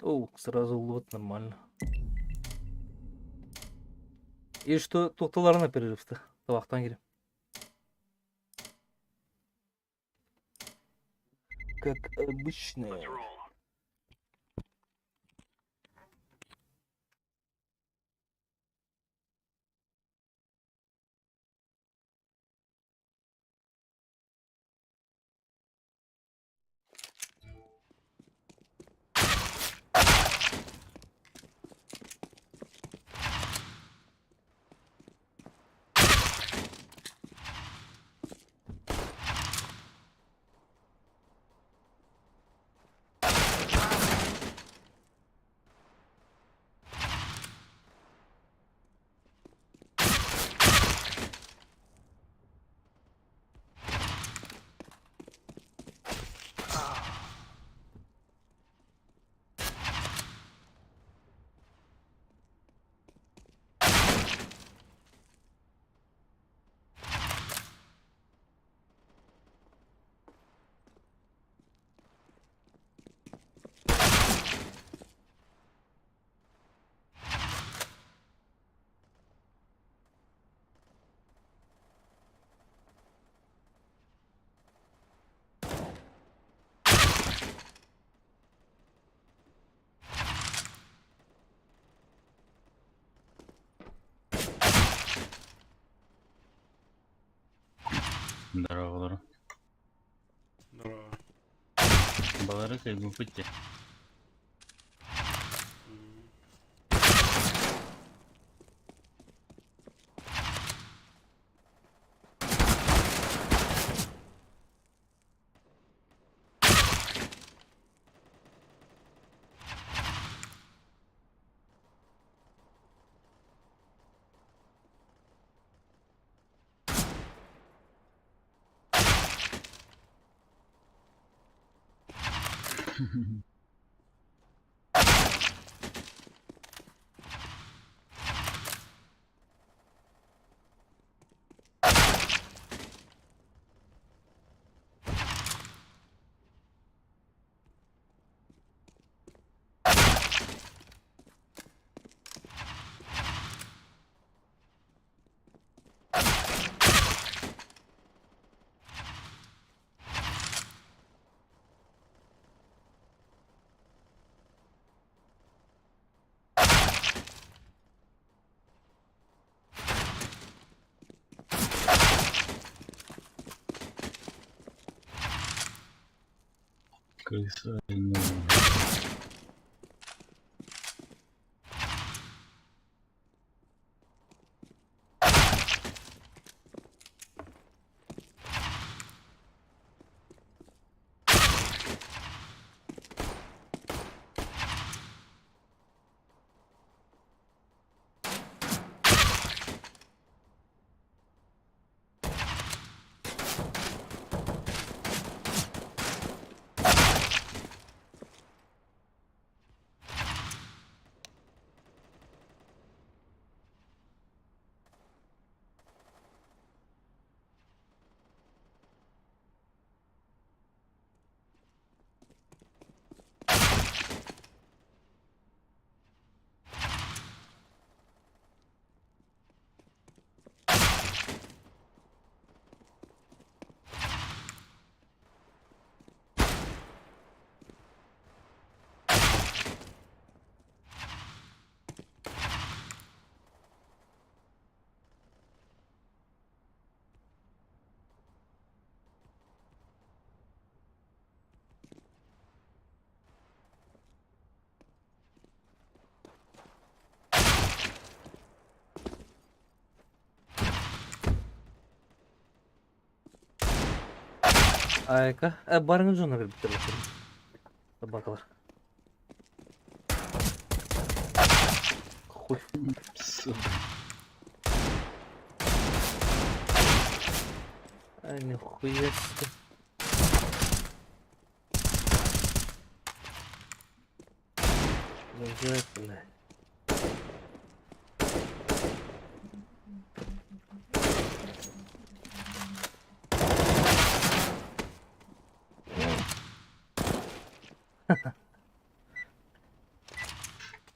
О, сразу лот нормально. И что, тоқталарына перерывты. Табақтан келем. Как обычно. Здорово, Здорово. Балары кайгупытте. Крыса. Ну, Айка. Э, барыңын жонuna кирип Собакалар. Хуй. Сука. Ай, нихуя себе. Лежать, бля.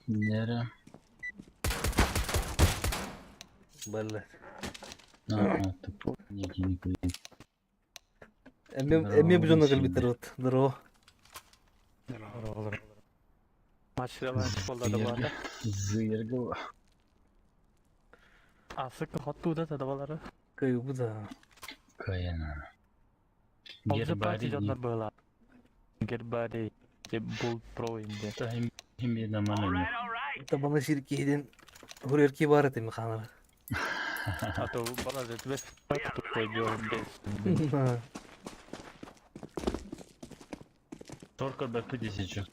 Нера. Блядь. А, тупой некий никуда. Эме Здорово, бу жонuna Сильвия. кирип битир Здорово. Maçlar bollar da. Зыргала. Асык хотту да тадабалары. Кайбы да. Каяна. Олжы пати Гербарий. жоннор была. Гербарий. Те бул про инде. Та химби нормально. Табаны ширкейден хурерки бар эти механар. А то бала жетбес тупой без. Только до 1000.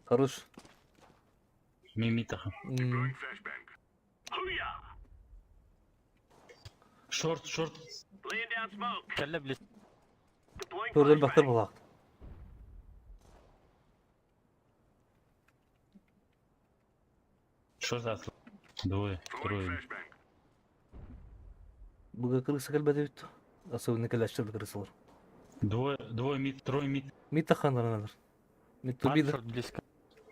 Хорош. Мимитаха. М, Шорт, шорт. Кэлле билес. Төрдөн бактар булак. Шорт атыл. Двое, трое. Буга крыса келбеди бит. Особенно келәштер крысалар. Двое, двое мид, трое мид. Мит тахандар. Мит тубида. Шорт близко.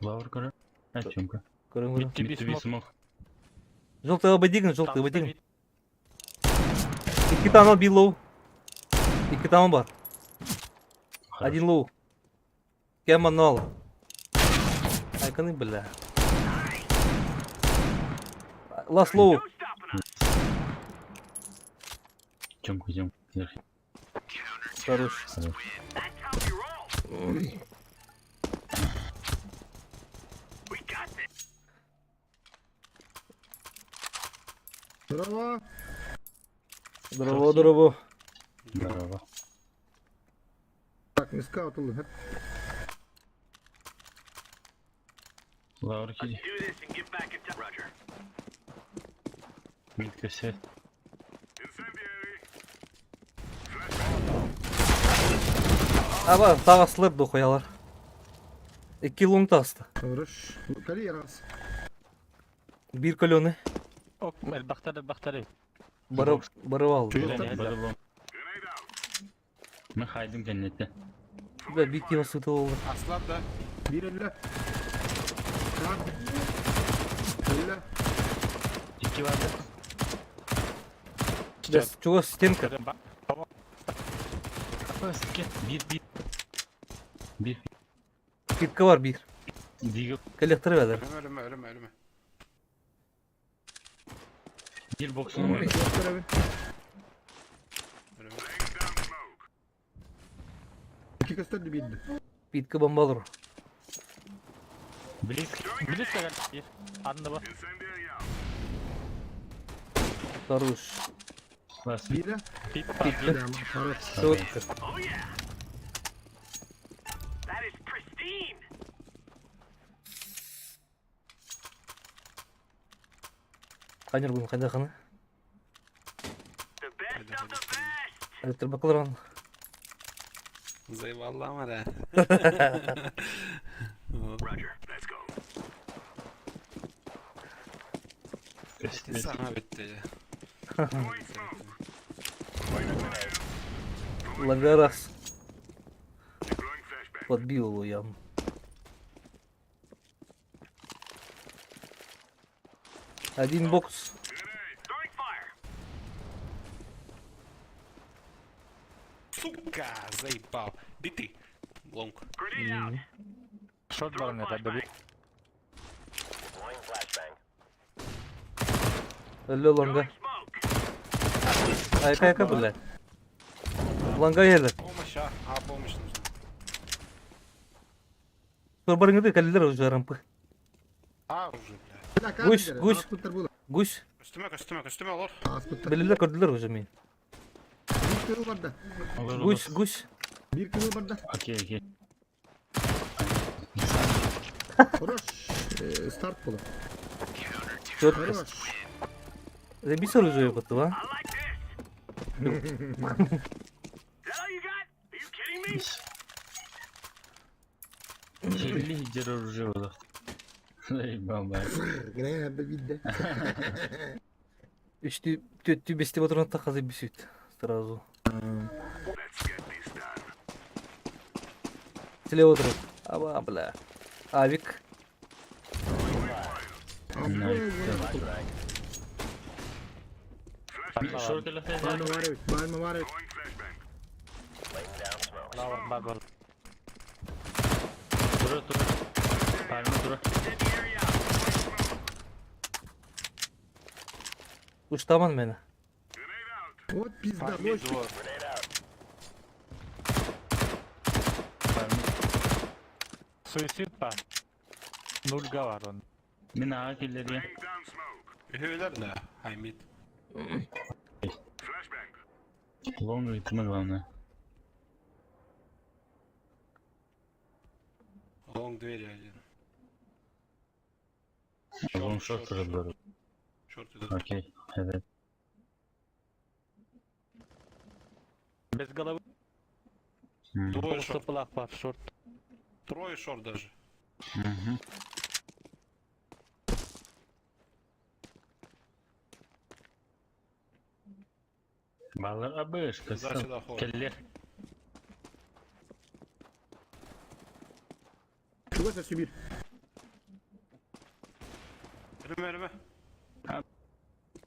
Лавр, короче. А, Тёмка. Көрөм көрөм. Мид Мид туби туби смок. смог. Желтый ободигн, желтый ободигн. Икки танал би лоу. Икки танал бар. Один лоу. Кема нол. Айканы бля. Лast лоу. Тёмка, Тёмка. Вверх. Хорош. Хорош. Здорово! Здорово, здорово. Здорово. Так, не скаут, Лавр, киди. Мид косят. Аба, таҕыстылар дохуялар. Икки луҥ таҕыста. Хорош. Кали раз. Биир көлөнү Оп, элбэхтэр элбэхтэр. бары барып алды. Бары Мен хайдым кэннette. Бля, биир киһи сыты болду. Аслар да. Биир өллө. Так. Өллө. Икки барды. Бля, чугас стенка. Биир биир. Биир. Китка бар биир. Диги Коллектор бәдер. Ölüme ölüme ölüme ölüme. биир боксун бар. Көрөбүн. Ölüme. Икки көстөрдү биирди. Питка бомбалар. Близко. Близко кэлбит. Анны бу. Хорош. Класс. Биирэ. Пип Питка. Прямо. Хорош. Четко. That is pristine. Қанер бүгін қайда қаны? The best of the best. Электр бакалар ан. Заебал var ha. Roger, let's go. Sana bitti ya. Лагарас. Подбил его явно. Один бокс. Throwing fire. Сука, заебал. Битый. Long. Grenade out. Short бар это били. Өллө long а. Smoke. Айка айка бля. Long а елер. Помощь, а? А, помощь нужна. Барыңды калилер уже рампы. А, уже, бля. Гусь, гусь. Ааспыттар була. Гусь. Üstüme üstüme üstüme olur. Ааспыттар. Билелер көрдүлөр уже мен. Биир кыыл барда. Гусь, гусь. Биир кыыл барда. Окей, окей. Хорош. Э, Старт була. Четко. Хорош. Забись оружие потом, а? I like this. That all you got? Are you kidding me? Лидер оружия. Заебал, бля. Грэ, биирдэ. Үчтү, төрттү, бести патрон тақа забисит. Сразу. Слева трон. Аба, бля. Авик. Short eller Баальма бар эбит. Баальма бар эбит. Лавр бар бар. Тура, тура. Парма, тура. Уштаман мені. Вот пизда. Мид Мощь. двое. Парма. Суицид па. Нуль гавар он. Мен аға келдер Ühüler de. Hay mid. Long ритмі главное. Long двери один. Long short тоже бар. Short идут. Окей, evet. Без головы. Двое short. Полусыпылах бар short. Трое short даже. Мгм. Балар абыш, Сюда, сюда, ход. Келлер. Чугас өссө биир. Ölüme ölüme.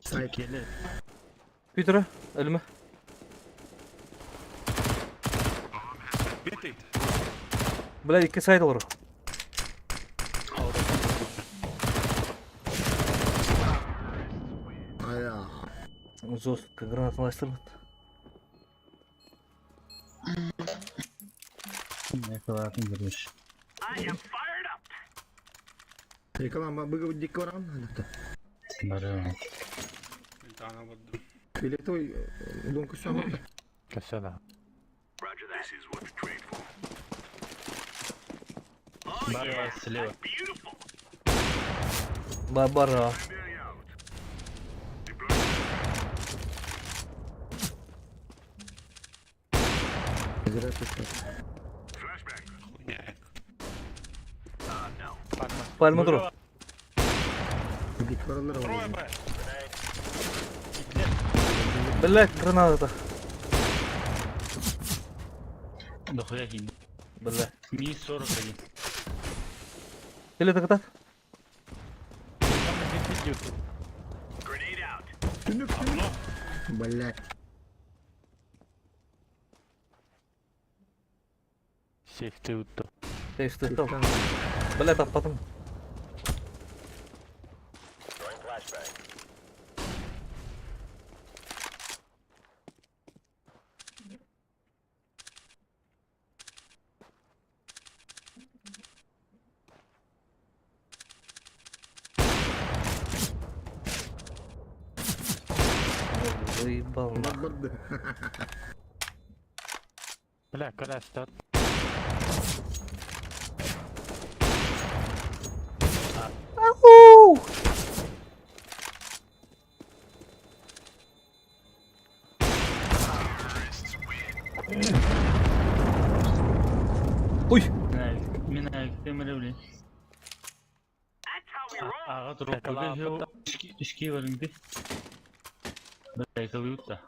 Сайт. Келлер. Петра, өліме. Битый. Бля, екі сайт олар. Ая. Жестко гранатаны лаштырмады. Yakalarsın görüş. I am fired up. Реклама быгы дикке баран. Анакта. Барым. Bir tane vurdum. Билетой лонг көстөн барда. Көсөнө. Roger that. This is what you trained for. Бар бар слева. Beautiful. Бар бар. а. Зря ты так. Пальма тур. Дик бараллар Трое ол. Б. Блять, граната. Дохуя хин. Бля. Ми 41. Или это так? Түнүк түнүк. Блять. Сейфти утtu. Ты что? Бля, таппатым. Заебал нахуй. Барды. Бля, көрөстөр. Ау! Ой! Мин темір блин. Аға туруп Ишки барыңды. Бля, кылы утта.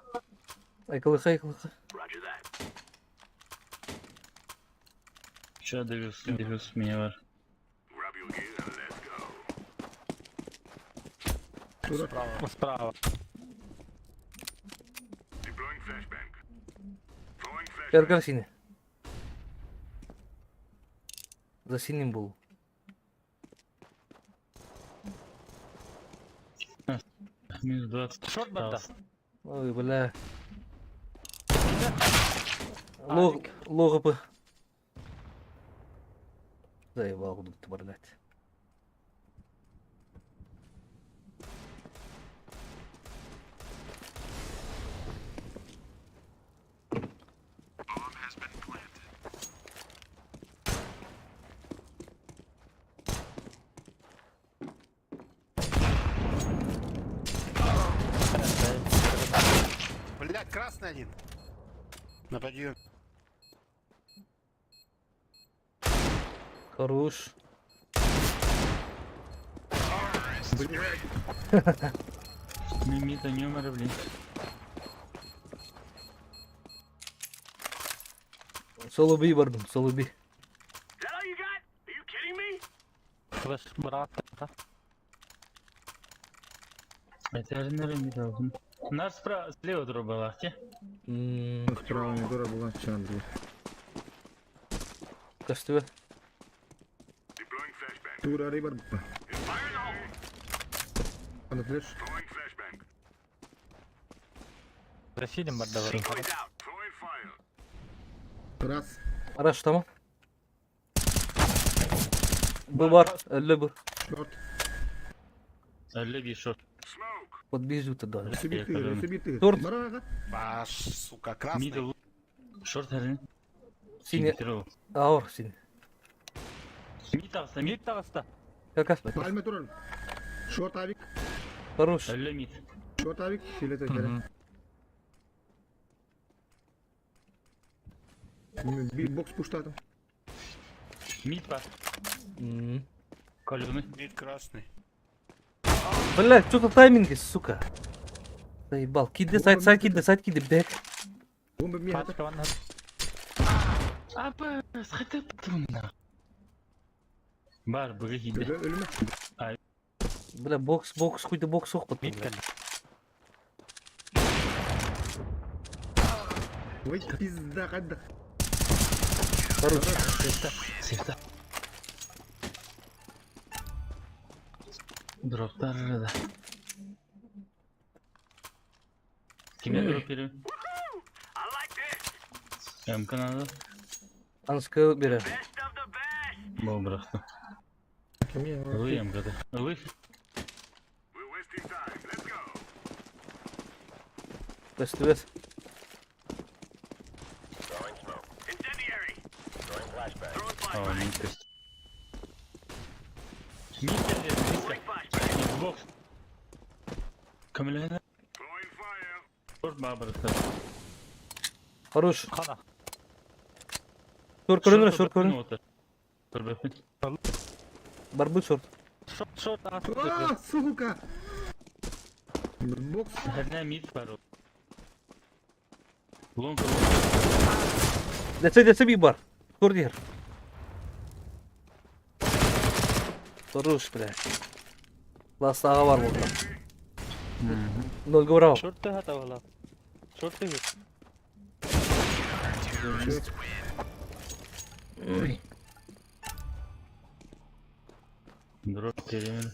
Айкалыха, айкалыха. Ща довез, довез меня бар. Тура. Справа. Кер синий. За синим был. Минус 20. Шорт барда. Ой, бля. Лог, логопы. Заебал, буду блядь. Блядь, красный один. На подъеме. Хорош. Мимита нөмірі, блин. Соло би бардым, соло би. Флеш брат. Әтерінер мид алдым. Нар справа, слева туруп балах, те? Справа не тура была чанды. Костюме. Тура рыбар. Ана флеш. За синим барда бар. Раз. Араш tamam. Bu var, 50 bu. Шорт. Әлі bir шорт. Подбежу туда. Себе ты, себе ты. Торт. Барага. Баш, сука, красный. Мидл. Шорт әрін. Синий, ауыр синий. Мид ағыста, мид. Мид тағыста. Как раз. Пальма тура. Шорт авик. Хорош. Әлі мид. Шорт авик. Филета кere. Бокс пуштатым. Мид бар. М. Колюны. Мид красный. Блядь, что-то тайминги, сука. Заебал. Киды, сайт, сайт, киды, сайт, киды, бек. Бомба мия. Пачка ванна. Апа, сқытып тұмна. Бар, бұғы хиді. Ölüme. Бля, бокс, бокс, хуй ты бокс сох Мид кэллэ. Ой, пизда, кайда. Хорош. Сефта. Дроптар да. Киме дроп берем? МК надо. Анска берер. Бол бырақты. Кеме. Ылы МК-да. Ылы. Костюме. А, мид тест. Мид тест, мид бокс. Камилена. Шорт бабырықты. Хорош. Хана. Шор көрінір, шор көрінір. Отыр. Көрбеппін. Барбыт short. Short, short, А, сука! Бокс. Одна mid пару. Long, long. Десе десе би бар. Көр дер. Хорош, бля. Лас аға бар болды. Нольге браво. Short хата была. Short ты. Drop перемен.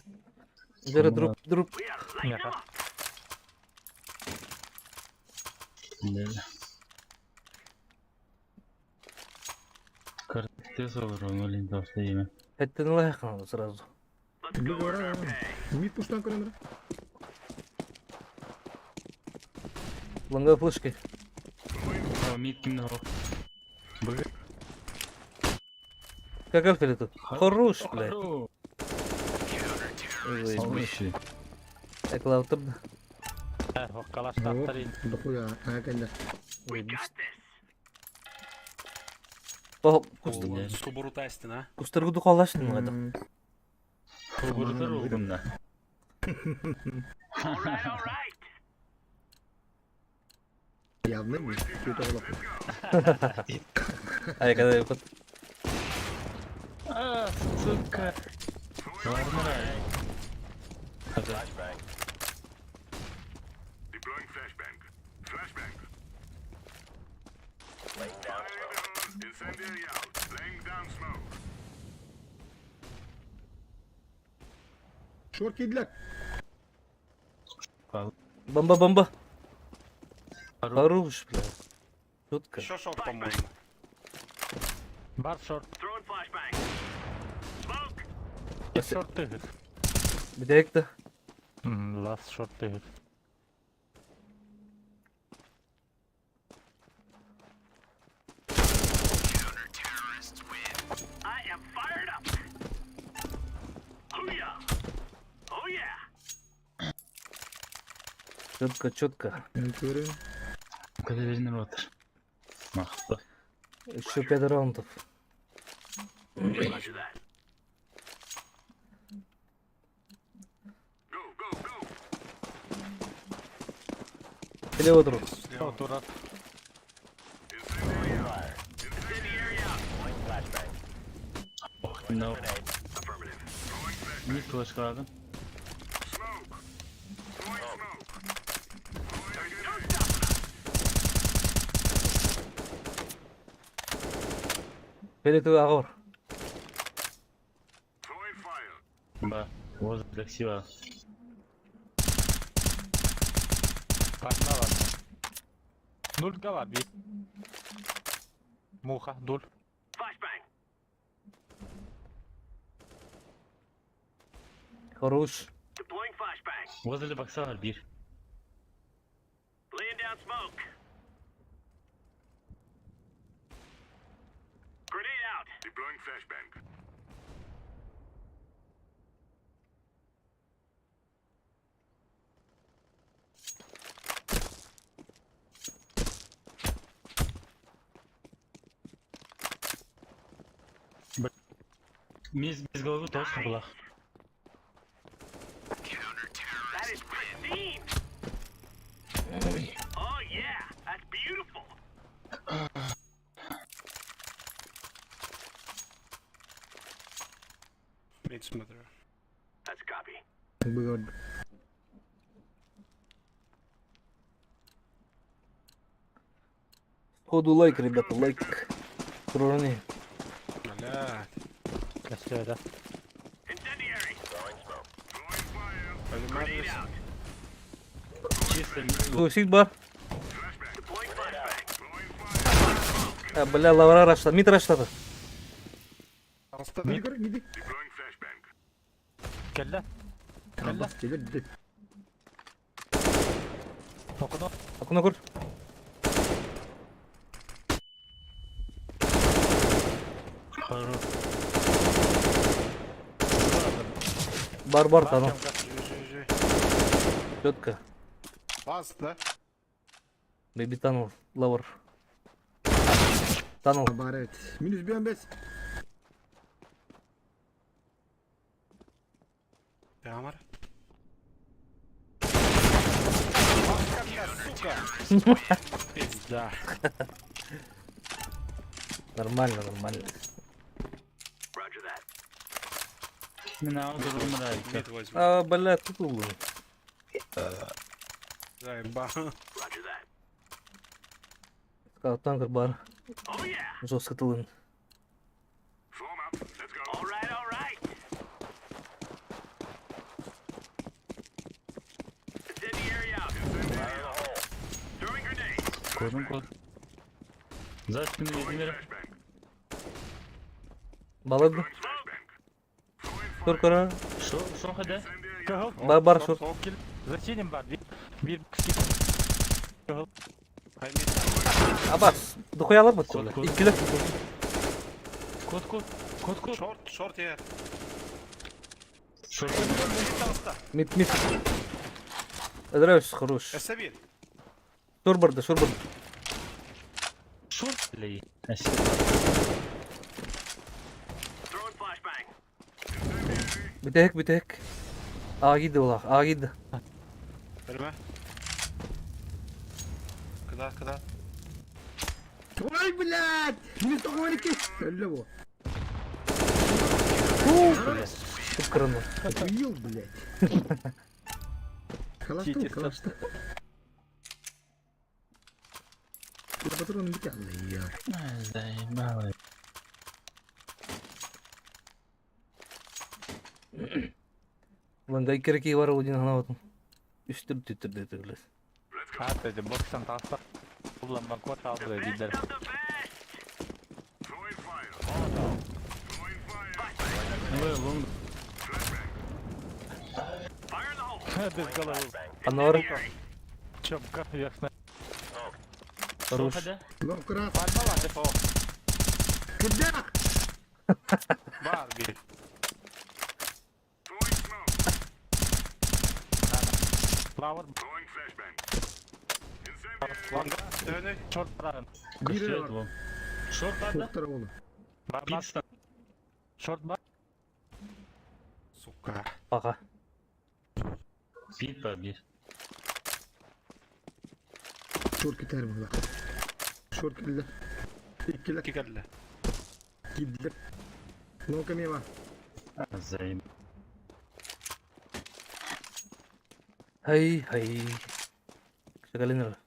Дері дроп, дроп. Меха. Да. Кортес оборону просто имя. Әттен лайық сразу. Быга барам. Мид пуштан көрөмөр. Лонга флешки. О, мид ким на Б. Как альфа тут? Хорош, бля. Хорош. Ой, Слушай. Эклаутыр. Калаш таттарин. Дохуя, а кэллэ. О, куст, Да. Субурута стена. кустаргы духалашын мына. Кубурутар угумна. Явно не. Что-то было. Ай, когда вот А, сука. Ладно, Short кидлер. бомба бомба. Хорош. Хорош, бля. Четко. Еще short, по-моему. Бар short. Short ты. Бедекті. Last short ты. Четко, четко. Көрө. Кадерин ротор. Махта. Еще 5 раундов. Лево друг. О, дурак. Ох, no. Mid флешка Фиолетовый аға бар. Ба. Возле красиво. Одна ладно. Нуль голова бит. Муха, дуль. Хорош. Возле бокса бир. Мисс без головы точно была. Мид смотрю. Быга. Ходу лайк, ребята, лайк. Крони. Бля. Красиво, да? Понимаешь? Чисто мид. Сусид бар. А, бля, лавра рашла. Мид рашлады. Мид көрө, миди. Келді. Абас келер. Окно. Окно көр. Хорош. Бар, бар, тану. Жи, жи, жи. Четко. Бас, да? Бэби танул. Лавр. Танул. Бар evet. Минус 15. Камера. Сука! Пизда. Нормально, нормально. Мин аҕа туруммар Мид возьму. А, бля, тут был. Заеба. Сказал, танкер бар. Жестко тылын. Көрдүм код. За спину Владимира. Балык. Көр көрө. Шо, шо хада? Кыһыл. Бар бар шор. За синим бар. Бир киси. Абас, дохуялар бу Код, код. Иккилер. Код, код. Код, код. Шорт, шорт я. Шо, Мип мип. Ыдырабыз хорош. Эсабир. Шор барды, шор барды. шо, блей. Бүтэһик, бүтэһик. Ага киирдэ буолаах, ага киирдэ. Көрме. Куда, куда? Ой, блядь! Не столько Өллө бу. Кып-кыраны. Охуел, блядь. Калаштым, калашты. Патрон битялы я. Заебало. Ланга икки кии бар один ханаабытым. Үстүр түттүр диэтэ блядь. Аата дьэ боксан таҕыста. Улан код алды дииллэр. Ой, лонг. Без головы. Анор, Чопка верхняя. Шо хорош. хада? Лонг раз. Пальма бар деп о. Куда? Бар бир. Лавр. Ланга, төне. Шорт барарын. Бири Көстөрөт бар. лонг. Шорт бар да? Шорттар ону. Бар бар. Пицца. Шорт бар. Сука. Пока. Пит бар бир. Шорт кетер була. Шорт килде. Иккилер Кикәлле. килде. Лонг мема. Заеб. Хай, хай. Шагалинер.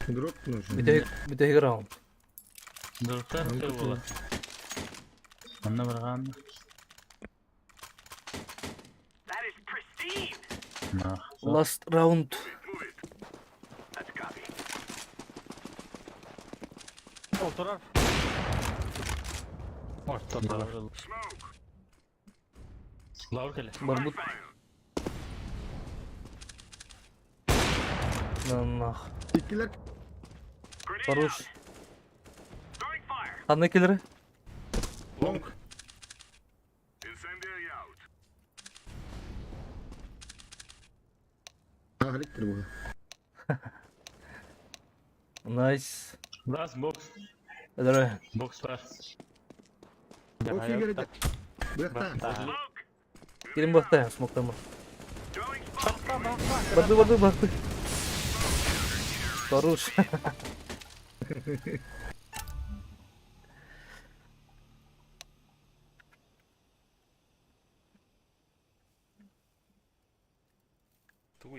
Дроп нужен. Бүтэһик, бүтэһик раунд. Дроптар Лонг була. Онно барган. Нах. Last round. Олтурар. Орто бар. Лавр келе. Барбут. На нах. Иккилер Хорош. Ханна киллери? лонг. Ахликтер була. Найс. Лас бокс. Ыдыры. Бокс бар. Бокс кирде. Буякта. Кирин бахта, смоктама. Барды, барды, барды. Хорош.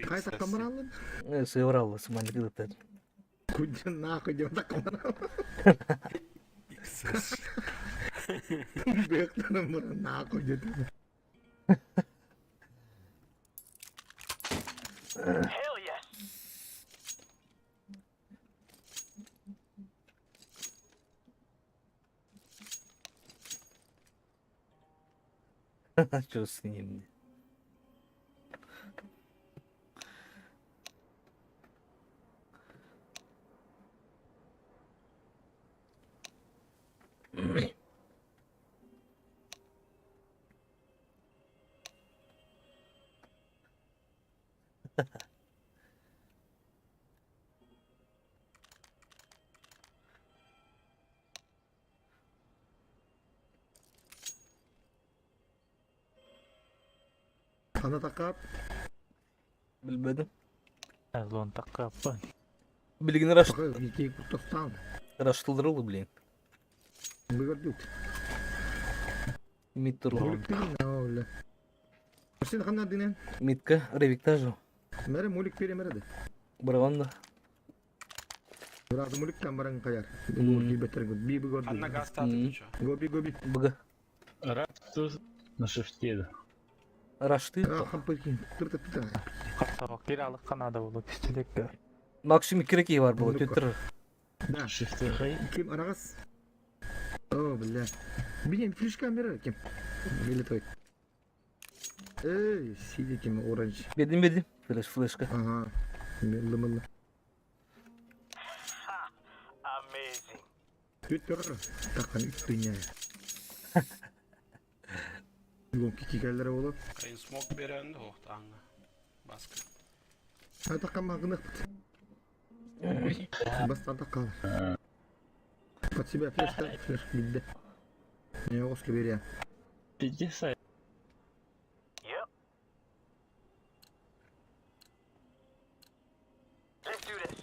Кайсы камералын? Сыйраллы, сыманды кылыттар. Кудя нахуй деп камералын. Таран баран нахуй деді. Hell yes. Чё с ним? Хана такап. Билбедим. Лон таккаппын. Билигин раш... Пока детей куттастан. Раштылдырылды, блин. Выгордют. Мид турган. Сен хана динен. Мидка ревиктажу. Мере мулик пере мере де. Барганда. Разы муликтан баран каяр. Гурги бетер гуд. Би Ханна гурги. газ таты чо. Гоби гоби. Бг. Раш на шифте. Рашты. Рахам пыркин. Тырта тыта. Капсабак бир алык канада болуп пистолетке. Максим киреки бар было. Ну-ка. Түттер. Да. Шифте хай. Ким арагас. О, бля. Бинем флешка мере ким. Или той. Эй, сиди ким оранж. Бедим бедим. Флеш флешка. Ага. Милlı милlı. Amazing. Twitter. Такан үттүнә. Лонки кигәләре булып. Кайын смок беренди охтаңа. Баскы. Ха такан магынак. Бастан такан. Под себя флешка, флеш бидде. Не оски беря. Пиздец. Yep. Let's do this.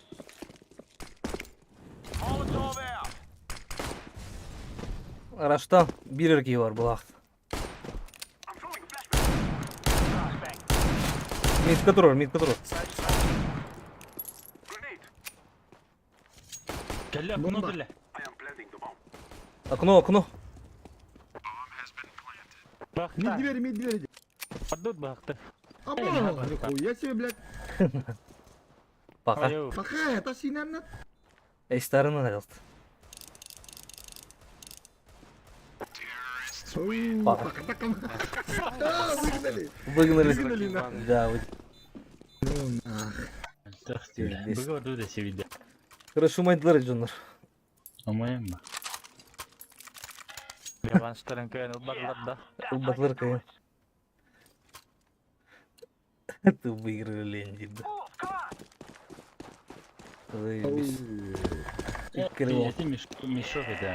Molotov out. Раштан бир эркеги бар булакт. I'm throwing a flashbang. Flashbang. Мидка турар, мидка турар. Grenade. Кэллэ Бомба. окно биле. I am planting the bomb. Окно, окно. Мид Бакта. двери, мид двери. Падут бакта. Або, нихуя себе, блядь. Пока. Айо. Пока, это синан. Эстарына алды. Пока. Пока такан. А, выгнали. Выгнали. Выгнали нахуй. Да, вы... Ну, нах. Пиздец. Быга да севиде. Хорошо, майдылар жоннор. Амайым ба. Реванштарын көйөн ылбарлар да. Ылбатлар кайын. Ты выиграли Ленди, да. Move, come on. Заебись. Крыло. Эти мешок это.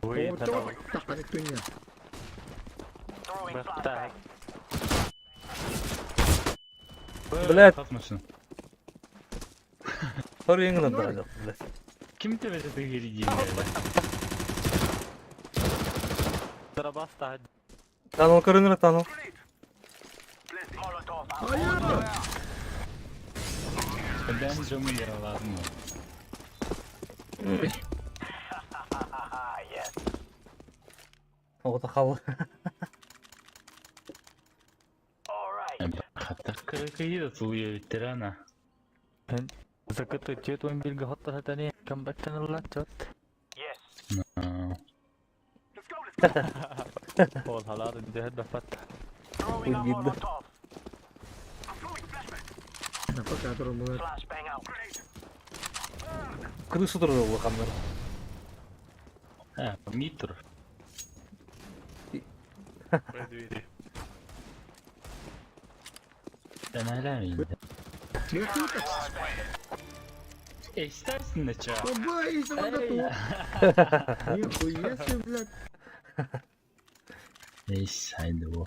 Ой, Такан үттүнә. Throwing Бакта. flashbang. Блядь. Машина. Хорыйыңны да, блядь. Ким тебе это говорит? Дарабаста. Таныл көрүнөр, таныл. Molotov out. Ben camı yaraladım. Ah, yes. Ота хал. All right. Hatta kıyı da tuluyor ветерана. Закыты тет он бирге хотта сатани. Камбаттан ылла чот. Yes. Ол халарын дехет бафат. Throwing a Видно. Molotov. I'm throwing a flashbang. Пока турмулар. Flashbang out. Grenade. Крышу турар улаханнар. Ha, Mitr. Б двери. Ben hala miyim? İstersin de ça. Оба, и сама готов. Нихуя себе, блядь. Neyse haydi bu.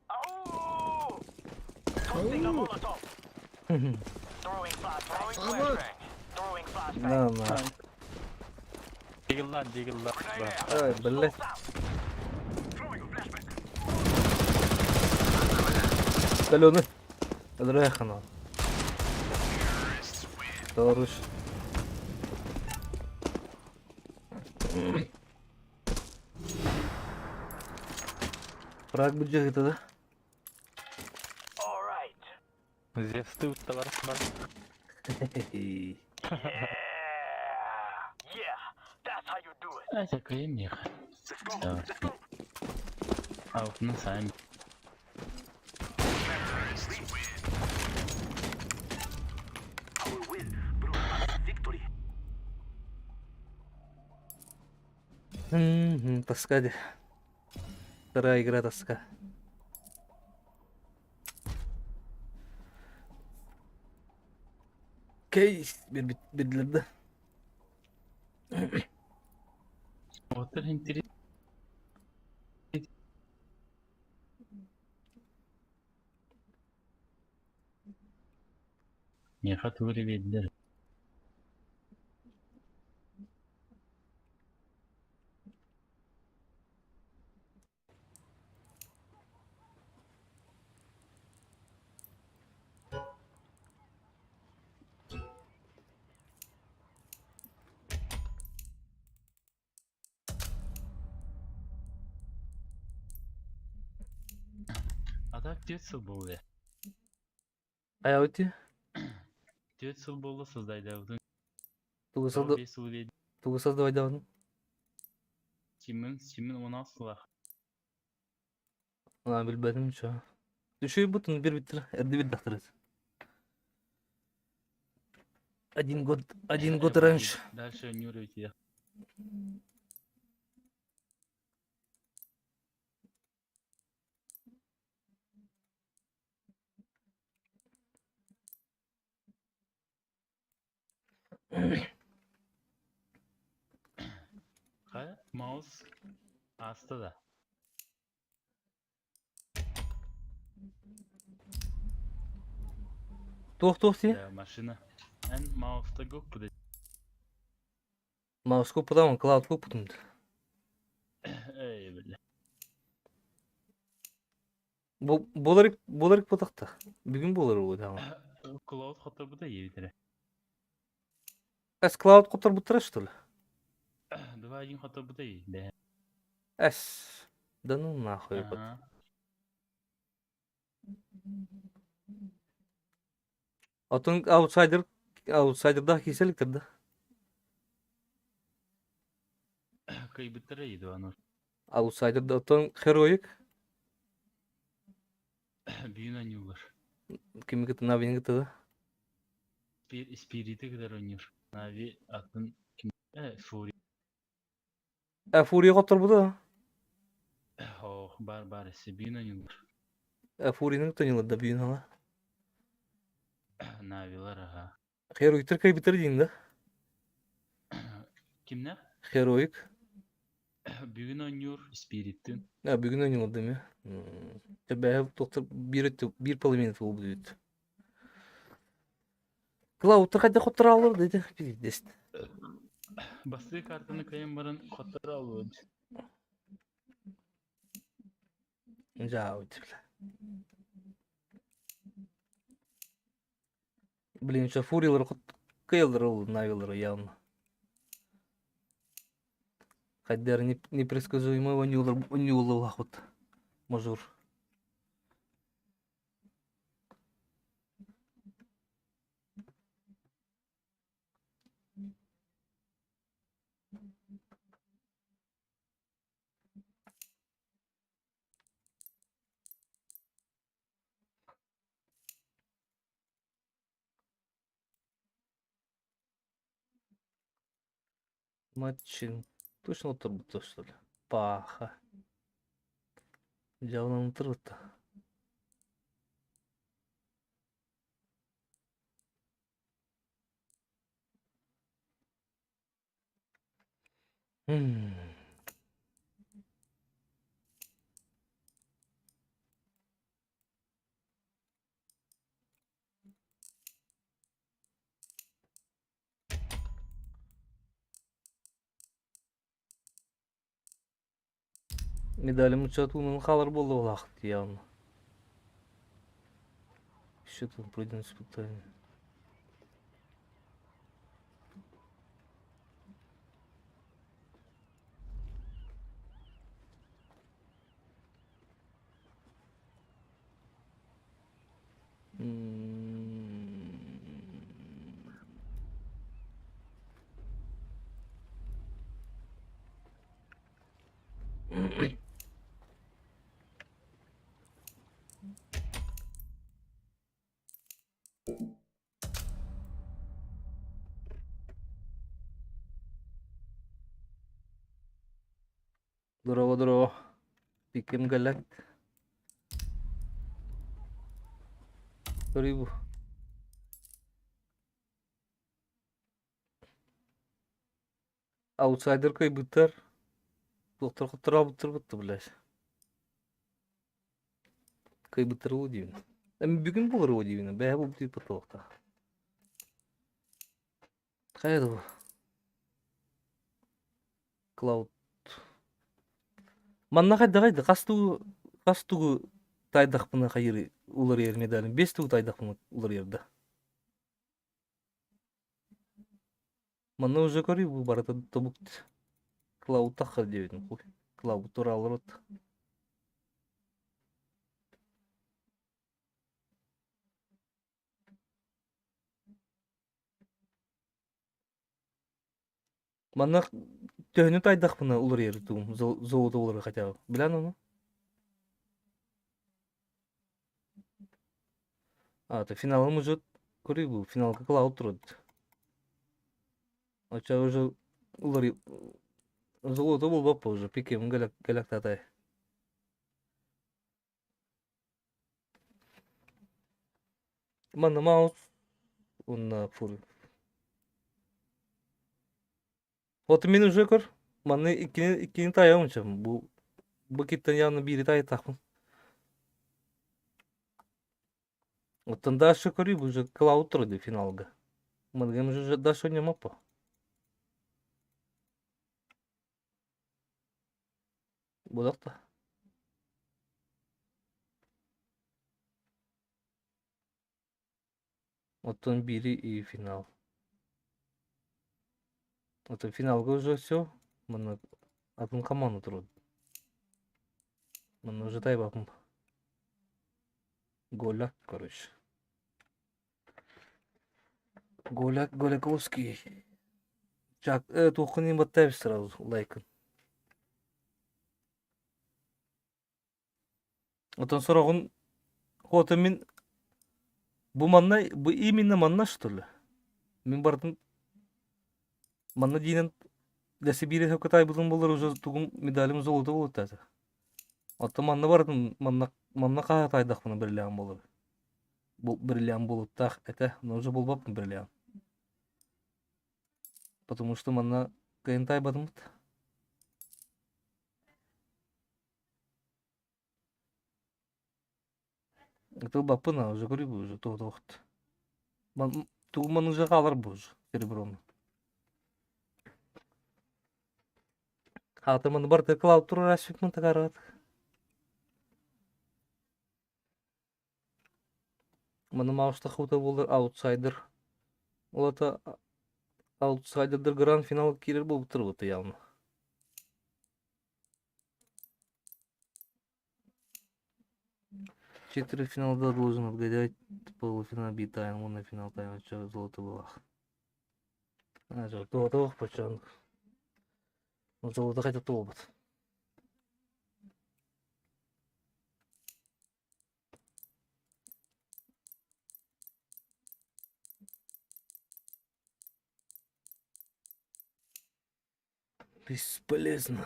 Oh! Tossing a Molotov. Throwing flashbang. Throwing Aba. flashbang. Throwing flashbang. На, на. Дигилла, дигилла. Grenade out. Ай, блядь. Smoke's out. Throwing a flashbang. Каленый. Дрехано. Торуш. Фраг бюджета, да? Зевсты утталар бар. Это кремних. Да. А вот на сами. Тоска де. Вторая игра тоска. Кейс бирдилер да. Отыр интерес. Меха тури веддер. А так 4 сыл болды. Ая өте. 4 сыл болды создайдабытын. Тугу созда... 5 сыл беді. Тугу создавайдабын. Кимин, симин 16 сылах. Ана билбедим чо. Düşüyor бутын bir bitir. Эрди bir дактырыз. Один год раньше. Дальше не уровень. Ха, маус аста да. Туох туох ти? Да, машина. Эн мауста гок буде. Маус купудам, клауд купудум. Эй, бля. Боларык боларык потакта. Бүгүн болар ол да. Клауд хотор буде ебитере. Эс клауд кутар буттара что ли? Два один хотор буде да. Эс. Да ну нахуй вот. Ага. Отон аутсайдер аутсайдерда киселиктер да. Кайбыттара едва ну. Аутсайдерда отон хероик Бүйін ойнуулар. кимигит навингит да. Спириты кыдар ойнуур. Нави атын ким? Фури. Э фурия коттор буда. Ох, бар бар, се бүйін ойнуулар. Э фуринин тонилар да бүйүн ала. Навилар ага. Хероиктер кайбитер дейин да. Кимнер? Хероик. Бүгүн ойнуур Спириттин. А бүгүн ойнолор деме. Тебе доктор бир бир половина болду дейт. Клауд кайда коттор алыр деди. Пиздец. Басты картаны кайын барын хоттор алып. Жау бля. Блин, что фурилар кыйлыр ол навилар явно. Хайдер непредсказуемый вонюлар лахут. Мажор. Матчин. Точно вот что ли? Паха. Явно тұрыпты. Медалім чатуның қалар болды ол уақыт явно. Еще там пройдено испытание. Здорово, здорово. Пикем галакт. Рыбу. Аутсайдер кыайбыттар. Туохтар хотторообуттар бутта, блядь. Кыайбыттар уу диибин. Эми бүгүн буолар уу диибин. Бэйэ булбут потолокта. Хайа да Клауд. Манна хайдаҕай да хас тугу хас тугу таайдахпына хайыр уларыйар медалин бес тугу таайдахпына уларыйар да. Манна уже көрүү бу барыта тобук Клауд таххар диэбитим хуй. Клауд тураалар от. Манна төһөнү тайдахпына уларыйар тугум золото уларыйар хотя бы. Билэн ону? А, то финалым уже көрүй бу финалга кылаабыт турат. Оча уже уларый золото болбаппа уже пикем галактатай. Манна маус уонна фур. Вот мин уже көр. Манна иккини иккини таайамынчам. Бу бу киттен явно биири таайытахпын. Оттон дальше көрүү бу уже клауд турду финалга. Мангем уже дальше не мапа. Будакта. Оттон биири и финал. Оттон финалга уже все. Манна атын команда турат. Манна уже тайбапым. Голяк, короче. Голяк, Голяковский. Чак, туоххун баттайбыз сразу лайкын. Оттон сороҕун Хоту мин бу манна бу именно манна что ли? Мин бардым манна диинэн для Сибири сөпкө таайбытым буоллар уже тугум медалым золото буолуттаата. Оттон манна бардым манна манна хаһа таайдахпына бриллиант буолар. Бу бриллиант буолуттаах этэ, но уже буолбаппын бриллиант. Потому что манна кыайан таайбатыммыт. Тылбаппын уже көрүбү уже туох Тугуман уже хаалар бу уже сереброну. Хаатыманы барыта кылаалып турар асүпмын тагарат. Маны маушта хута болар аутсайдер. Ол ата аутсайдердер гранд финал киирер буолбуттар буолта явно. Четвертьфиналда должен отгадать полуфинал битайм, он на финал тайм, что золото было. Туох почан. Золото хотя туолбут. Бесполезно.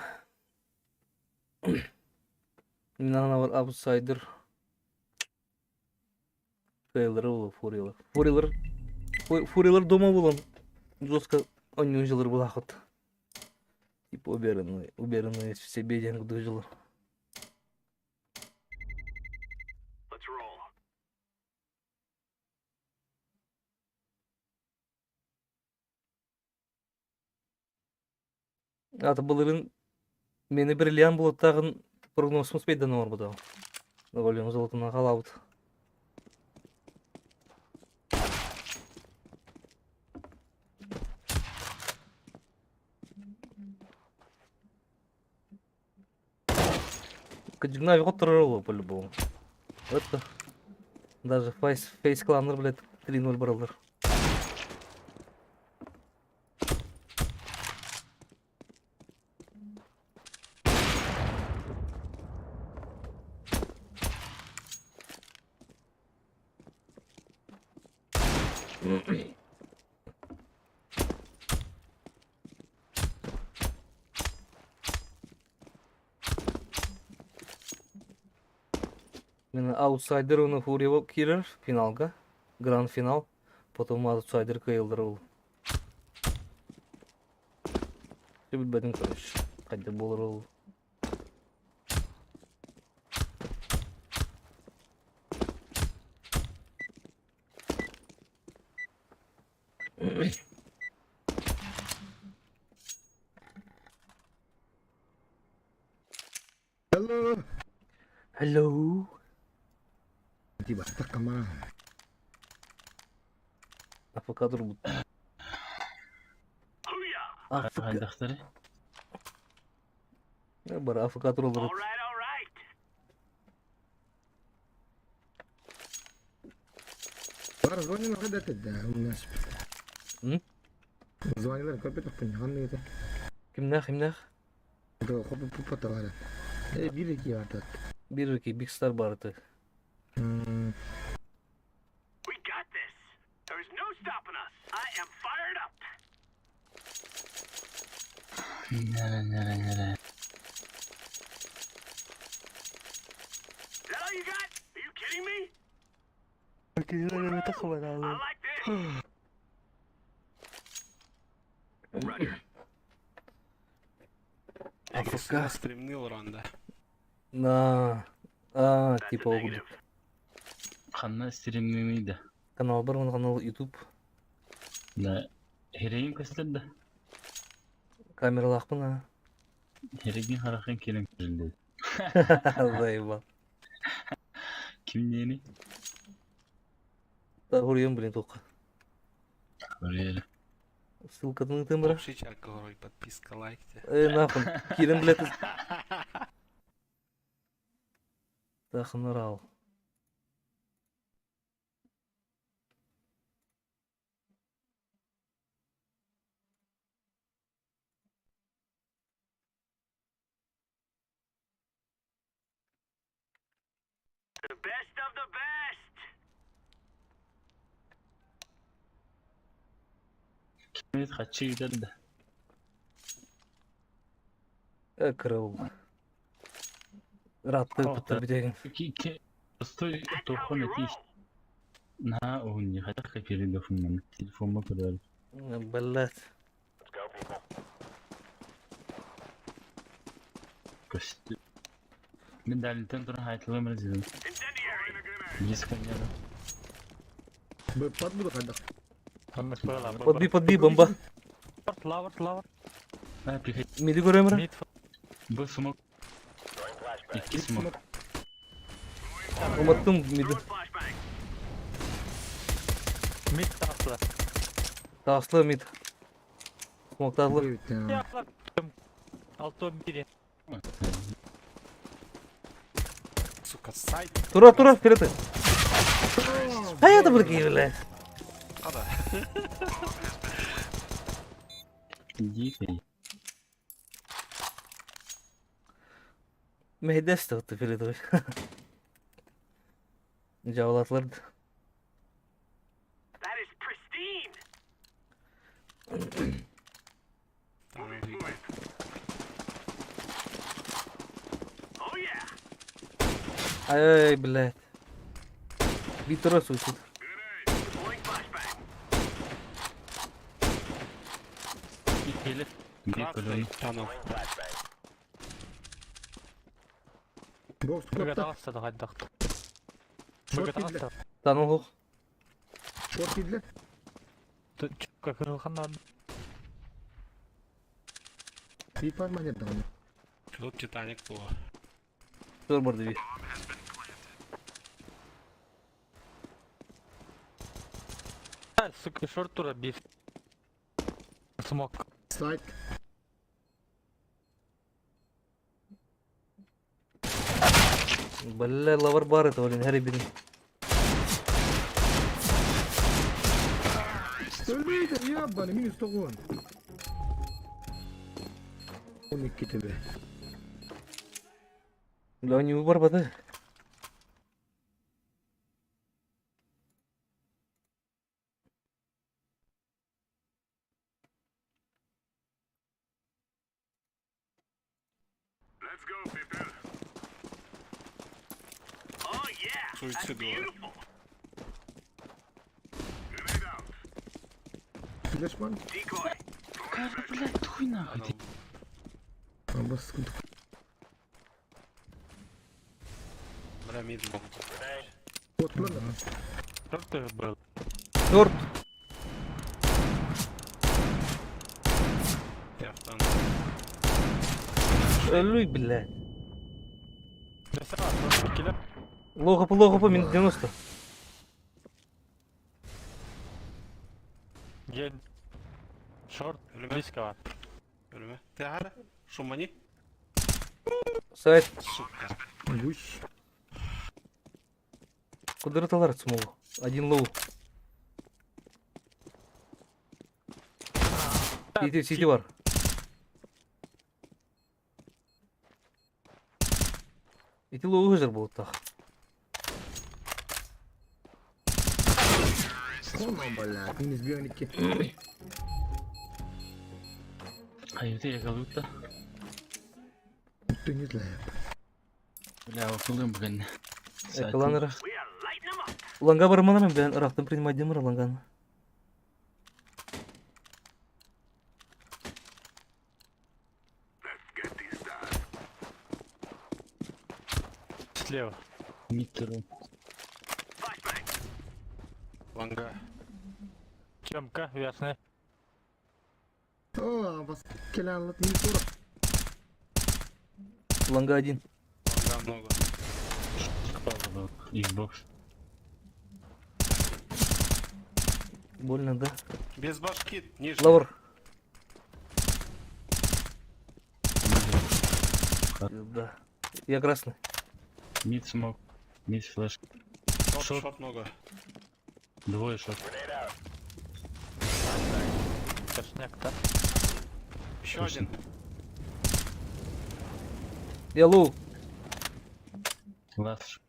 Мин бар аутсайдер. Фейлер ол Фурилар. Фурилар Фурилар дома булан жестко оонньуу булахыт. Типа уверенный, уверенный в себе диэн кудук Ата былырын мени бриллиант булуттааҕын прогнозпун спейдан оҥорбутум. Голем золотунан халаабыт. Кыдьыгна хотторор ол по-любому. Это даже фейс, фейс кланнар, блядь, 3-0 бараллар. Мин аутсайдер уонна Фурия киирэр финалга, гранд финал. Потом аутсайдер кыайыллар ол. Билбэтим короче. Хайда буолар ол. Hello. Hello. Тиба, такама. АФК турбут. АФК. Хайдахтары. Бар АФК тураллар. Бар звонил когда ты, да, у нас. М? Звонилар көрбөтөхпүн, ханнык этэ? Кимнээх, кимнээх? Хопу пупа бары. Э, бир эки барды. Бир эки Big Star барыты. М, We got this. There's no stopping us. I am fired up. Нэрэ нэрэ нэрэ. Is that all you got? Are you kidding me? I like this. АФК. Стримнил ронда. На. А, типа ол курдук. Ханна стримнемейді. Канал бар, оны канал YouTube. Да. Херейин көстөр да. Камералаахпын а. Херейин харахын келин көрүлдү. Заебал. Ким нени? Хуруйан блин тоққа. Көрелі. Ссылкатын ыытым бара. Общий чарка подписка, лайкте. Э, нахуй. Кирен, блядь. Тахнырал. The best of the best. Кимит хачы gider да. Э, кырыл. Ратты пыттар бүтеген. Ки Стой тохон эти. На уни хатах капири фуннан. Телефонма көрөр. Блядь. Көстү. Мен дәлинтен туран хайтылым резидент. Дисконер. Б подбуду хайдах. Подби, подби, бомба. Лавр, лавр. А, приходи. Миди көрөмөр. Мид. Бу смок. Икки смок. Уматтым миди. Мид таслы. Таслы мид. Смоктадлы. Алто бири. Сука, сайт. Тура, тура, вперед. А я добрый, блядь. Ада. Дикий. Мейдес тахты вперед. Жабылатлар. That is pristine. Там двигай. Oh yeah. Ай, блядь. Би тура суицид. Deploying flashbang. Келіп. Bir Красный kolonu. канал. Бокс Бөге копта. тағысы да хайдақ. Шорт Бөге кидле. тағысы. Таныл хоқ. Шорт кидле. Чукка кырылханнан. И парманет даҕаны. Тут Титаник было. Тур барды би. Сука, шорт тура бир. Смок. Сайт. Бля, лавр бар это, блин, Гарри бин. Өлбөйдер, ябаны, минус 9. 12 тебе. Бля, не бар бады. Суицид было. Флешман? Какая, блядь, хуй нахуй ты. Абас Бля, мид могут. Вот плана. Что был? Торт. Я в танк. Өлүй, блядь. Килер. Лоха по лоха по минус 90. Ген. Шорт. Өлүмэ. Близко. Өлүмэ. Ты ара? Шумани? Сайт. Сука. Гусь. Кудраталар смолу. Один лоу. Сити, сити бар. Ити лоу хызыр болот так. Оно, блядь, минус 12. Айыты ягалыта. Ты не знаю. Бля, окулым бүгін. Экаланера. Ланга барманарым ben Ирактан принимать демир ланганы. Слева. Миттеру. Ланга. Чемка, верхняя. О, абас келалыт минус 40. Ланга один. Ланга много. Xbox. Больно, да? Без башки, ниже. Лавр. Да. Я красный. Мид смог. Мид флеш. Шорт, Шорт. шорт много. Двое шорт. Верхняк, да? Еще Точно. один. Я лоу. Лast.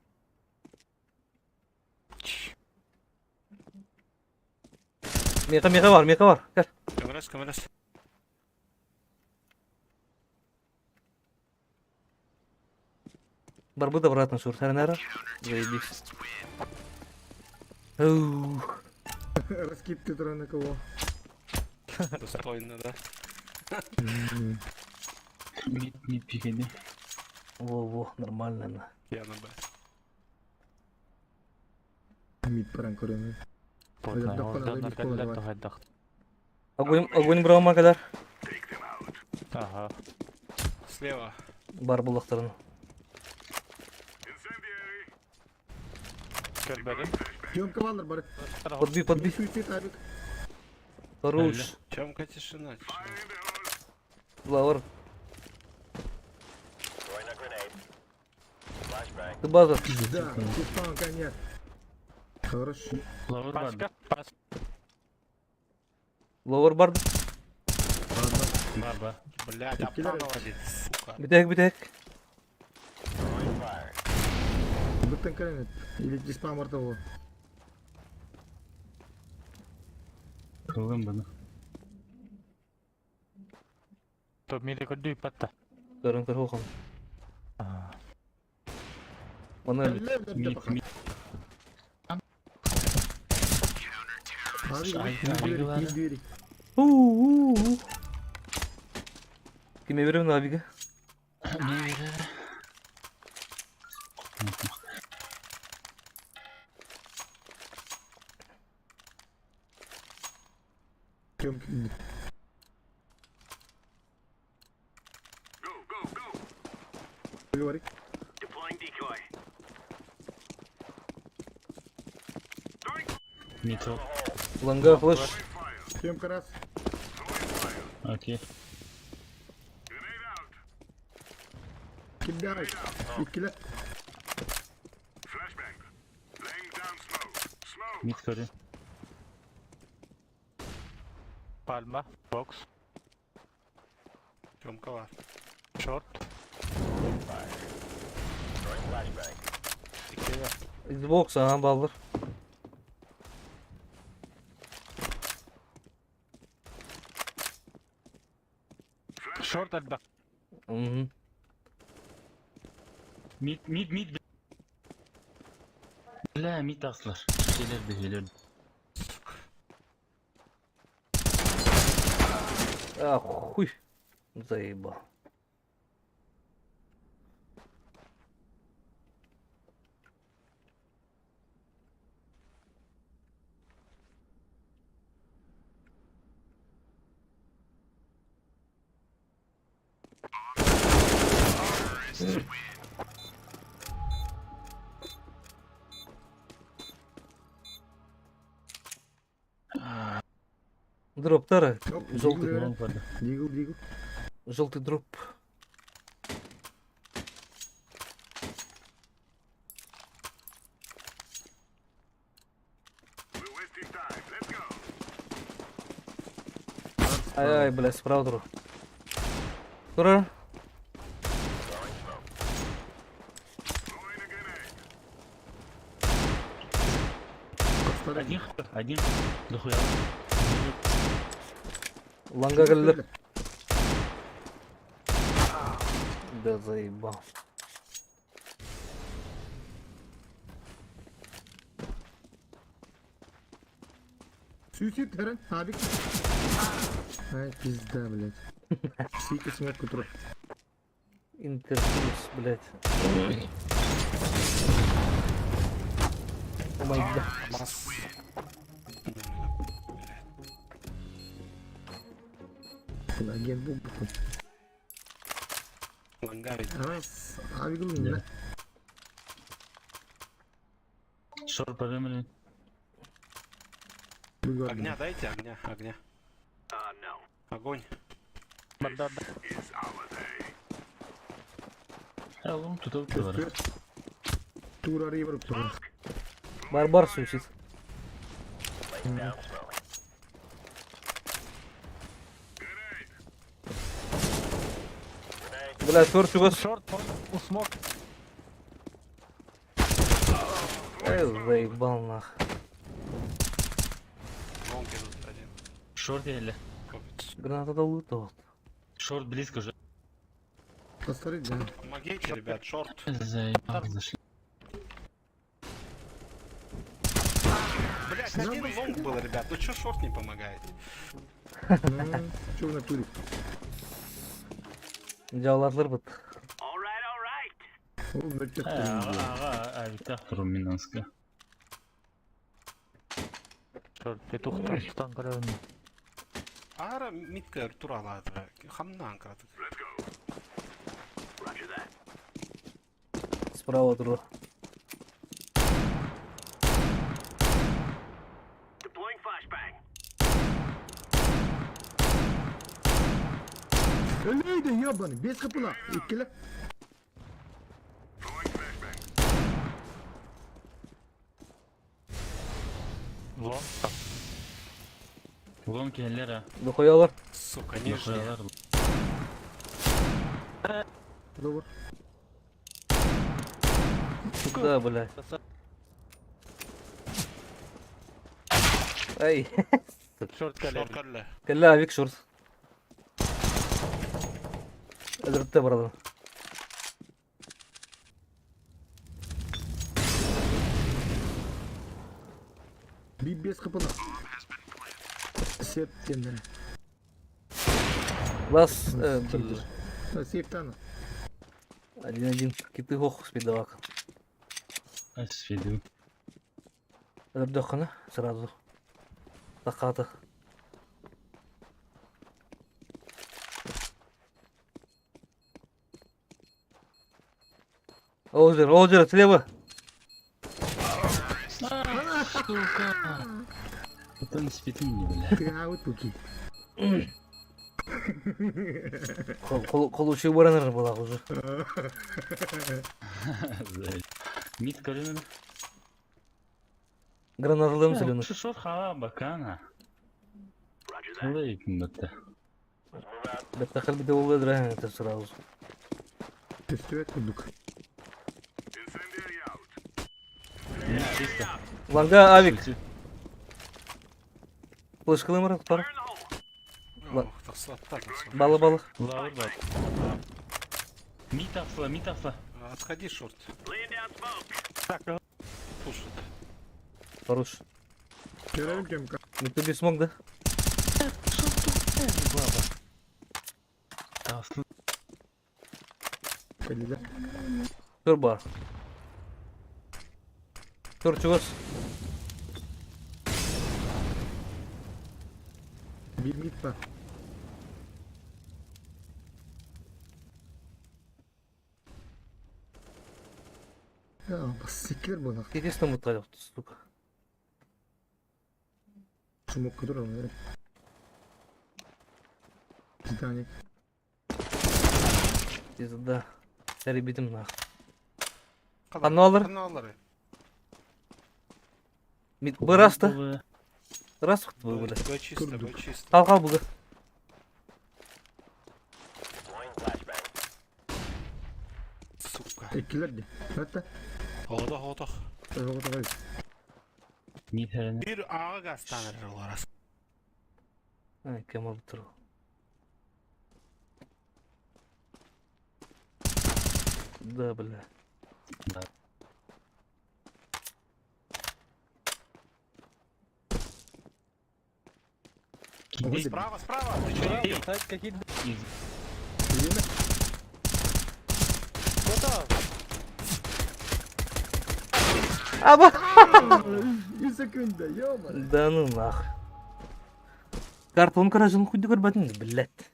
Меха, меха бар, меха бар. Кел. Камерас, камерас. Барбыт обратно шур. Сарнара. Заебись. Ух. Раскидки трое на кого. Достойно, да? Мид не пикали. Во-во, нормально. на. Я на Б. Мид паран көрөмүн. Плотно. Айдак Ордан давай. наркалар тухайдах. Огонь, огонь брама кадар. Ага. Слева. Бар булактарын. Көрбәдім. Съемка баллар бар. Подби, подби. Суицид абик. Хорош. Чемка тишина. тишина. Лавр. Ты база. Да, диспаун конец. Хорошо. Лавр бар. Пачка. Пачка. Лавр бар. Ладно. Бар, бар. Блядь, Килер. Аптанова один, сука. Битек, битек. Бүттен кіремет. Или диспаун бар того. Кылым бұны. Топ мире көрдүй патта. Көрін көр хоқым. Мана Мид, мид. Abi, Ай, мид двери, ай, мид двери. У-у-у. Киме берем абиге? Не бере. Съемки. Говори. Мид топ. Ланга флеш. Съемка раз. Окей. Кидай. Иккиле. Мид көрү. Пальма, бокс, Тёмка бар. шорт. Xbox aha baldır. Шорт элбэх. Мгм. Мид мид мид. Бля, мид аслар. Келерdi, келерdi. А, хуй. Заебал. Дроптары. Желтый. Long vardı. Дигл, дигл. Желтый дроп. Ай, ай, бля, справа дроп. Тура. Один, один. Дохуя. Ланга келдер. Да заебал. Суицид, Эрен, Абик. Ай, пизда, блядь. Сики смок утро. Интерфейс, блядь. О май гад. Бас. Агент был. Ланга ведь. Раз, Абик, да. Шорт подумали. Огня дайте, огня, огня. Огонь. Барда, А, лонг тут var. Тура ривер тура. Барбар суицид. Бля, тор чугас. Шорт, смок. Эй, заебал нах. Long идут один. Шорт или? Копится. Граната да лутал. Шорт близко уже. Повторить, да. Помогите, ребят, шорт. Заебал, зашли. Блять, один long был, ребят. Ну чё шорт не помогает? Ну, чё в натуре? Жаулатлар бит. Ол мөлтек Ага, ага, а, Минанска. Шорт, петух там, стан көрөбүн. Ара мидка туралады. Хамнан кратык. Справа тура. Өлейді, ебаный, без капына. Иккеле. Лонг. Лонг келер, Дохуялар. Сука, нижний. Дохуялар. Добр. Да, бля. Ай. Шорт кэлэр. Шорт кэллэ. Кэллэ авик шорт. Өлөртө барадым. Би без капына. Септен. Лас, Септан. 1-1. Киты хох спидавак. Асфиду. Өлөрдөххүнэ сразу. Таката. Озер, озер, слева. Сука. Это не спит мне, бля. Ты аут буки. Колучу бараныр была уже. Мид көрүмүн. Гранаталыам зеленый. Шишот хала бакана. Лейкин бетте. Беттахал бите ол дра это сразу. Тестивет курдук. Чисто. Ланга авик. Флешкалым пар. Ох, тахсаттар. Балы балы. Лавр бар. Мид ахсла, мид ахсла. Отходи, шорт. Так, Пушит. Хорош. Көрөм кем Никто не смог, да? Ахсла. кэллилэр. Көр бар. Көр чугас. Биир мид бар. Я, бас сикер буолах. Интересно муталил, сука. Смок турар. Титаник. Пизда. Сәрибитим нах. Каналыр. Каналлары. Мид быраста. Раз bu бля. Б чисто, Б чисто. Кал кал буга. Сука. Иккилэр дии. Хатта. Оҕото, оҕото. Тоҕо Мид хәрәне. Бир аға гастаныр олар. Ай, кем алып тур. Да, бля. Да. Справа, справа. Ты чё не видел? Какие Аба! Үс секунда, ё-моё. Да ну нахуй. Картон каражын хуйды көрбәдең, блядь.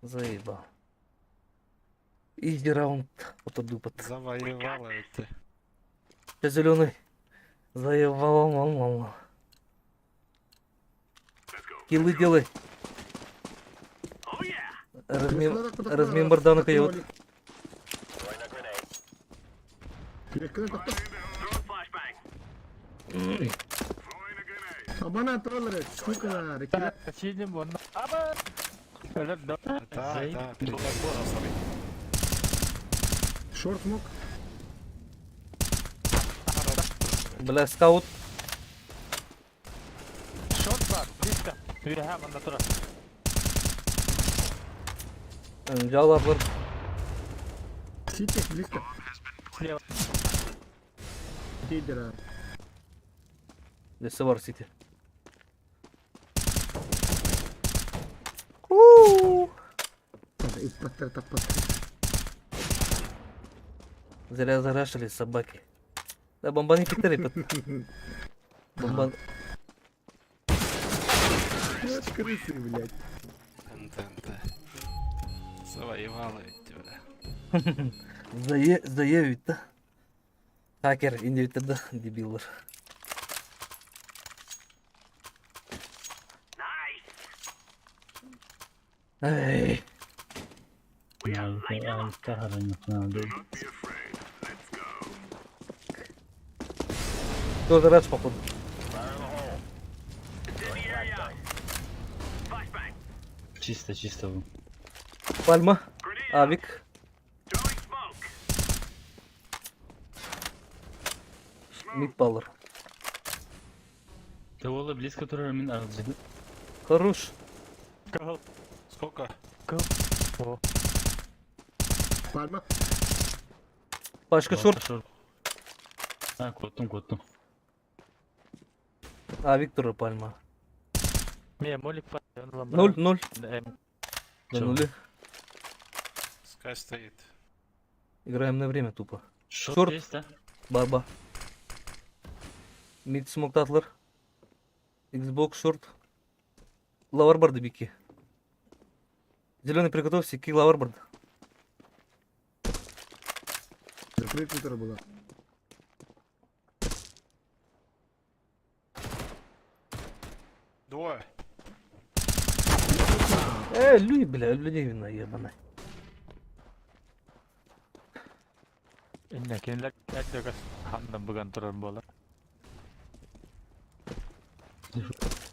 Заебал. Изи раунд. Отодупот. Завоевала это. Зеленый. Заебал, мал, мал, мал. Киллы делай. Размен, размен бардана кайот. Абана троллеры, сука, рекера. Сидим вон. Аба! Да. Да, да. Шорт мог. Бля, скаут. Шорт бар, близко. Үөһэ манна турар. Жалар бар. Сити, близко. Слева. Лидера. Десе бар сити. Иппаттар таппат. Зря зарашили собаки. Да, бомбани питери пат. Бомбан... Вот крысы, блядь. НТНТ. Завоевала ведь, бля. Зае... Заявить, да? Хакер, индивид, да, дебиллар. Эй, тоже раш, походу. Чисто, чисто. был. Пальма, авик. Мид паллер. Ты ола близко турар мин арзы. Хорош. Сколько? Пальма. Пашка шорт. А, коттум, коттум. А, Виктора Пальма. Ме молик па. Ноль, ноль. Эм, На Чё? нуле. Скай стоит. Играем на время тупо. Шорт Шорт. есть, да? Барба. Мид смок татлар. Xbox шорт. Лавар барды бики. Зеленый приготовься, ки лавар барды. Закрыт утро было. Двое. Люй, бля, людей вина ебаная. Иннэ кинилэр эрдэгэс ханна быган турар буолар.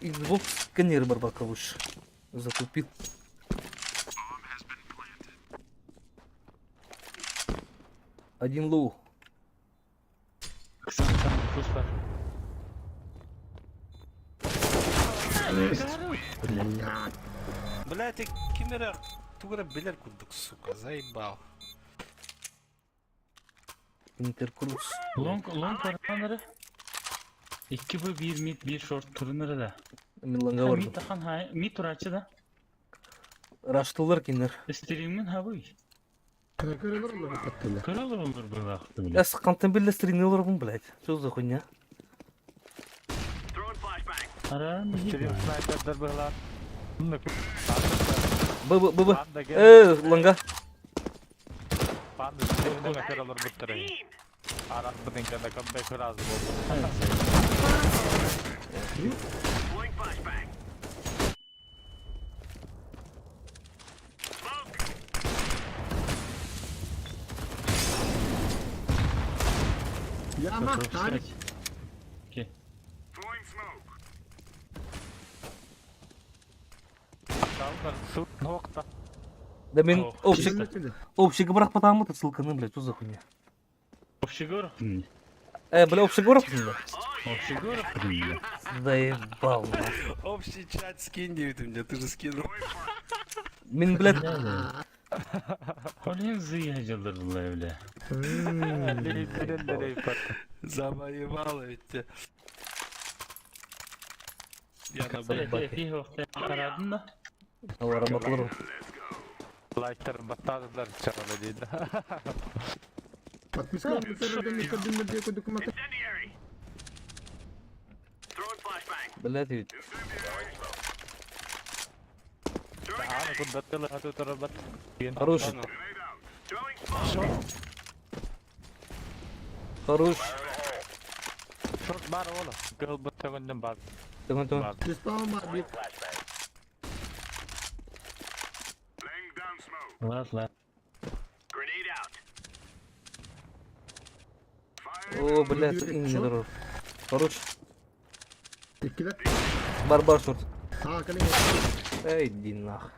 Xbox сканер барбакка лучше. Затупил. Один low. Сам сам пуш бар. Блядь. Блядь, ким эрэ тугу эрэ билэр курдук, сука, заебал. Интеркрус. Long long баранары. 2 bu 1 mid 1 short турунары да. Мин лонга Mid бардым. тахан хай mid турачы да. Раштылар кинилэр. Стримин хабый. Көрөлөр олору каттылар. Көрөлөр олор бырақты бile. Я с кантан билле стримни олорбун, блядь. Что за хуйня? Throwing flashbang. Аран Стрим снайпердар быһылаан. Б, Б, Б, Б. Панда ген. Лонга. Панда стримне көрөлөр буттары. Team. Аран бытын кэннэ камбэк разы болду. Deploying flashbang. Smoke. Яма, Арик. Throwing smoke. Талдар суут нуокта. Да мин Ох, общик, общик бырахпатааммыт ссылканы, блядь, что за хуйня? Общегоров. Бля, общик бырахпытын да? Общегоров. Заебал, нахуй. Общий чат скинь ты мне, ты же скинул. Мин, блядь, Олен зыя жылдырдылар бile. Завоевала ведь тебя. Я на Б. Тих вакытта карадым да. Алар батылыр. Лайктар баттадылар чаралы дейdi. Подписка документы. Incendiary. Throwing flashbang. Блядь, ведь. Throwing Аны grenade. курдаттылар хату турар Хорош. Throwing smoke. Хорош. Шорт бар ола. Кыл баттагындын бар. Тымын, тымын. Бар. Лат лат. Grenade out. О, блядь, инне дорог. Хорош. Иккилер. Бар, бар, шорт. А, калин. Эй, иди нах.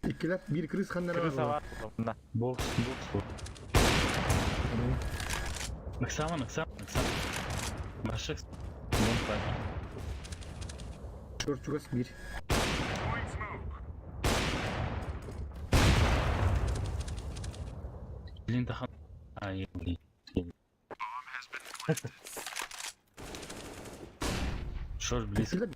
Иккилер бир крыс ханнара Крыса бар. бар. Мына. Бокс бокс. Ыксаман ыксаман ыксаман. Башык. Лонг бар. Шорт чугас бир. Блин тахан. Ай, блин. Шорт близко. Иккилер.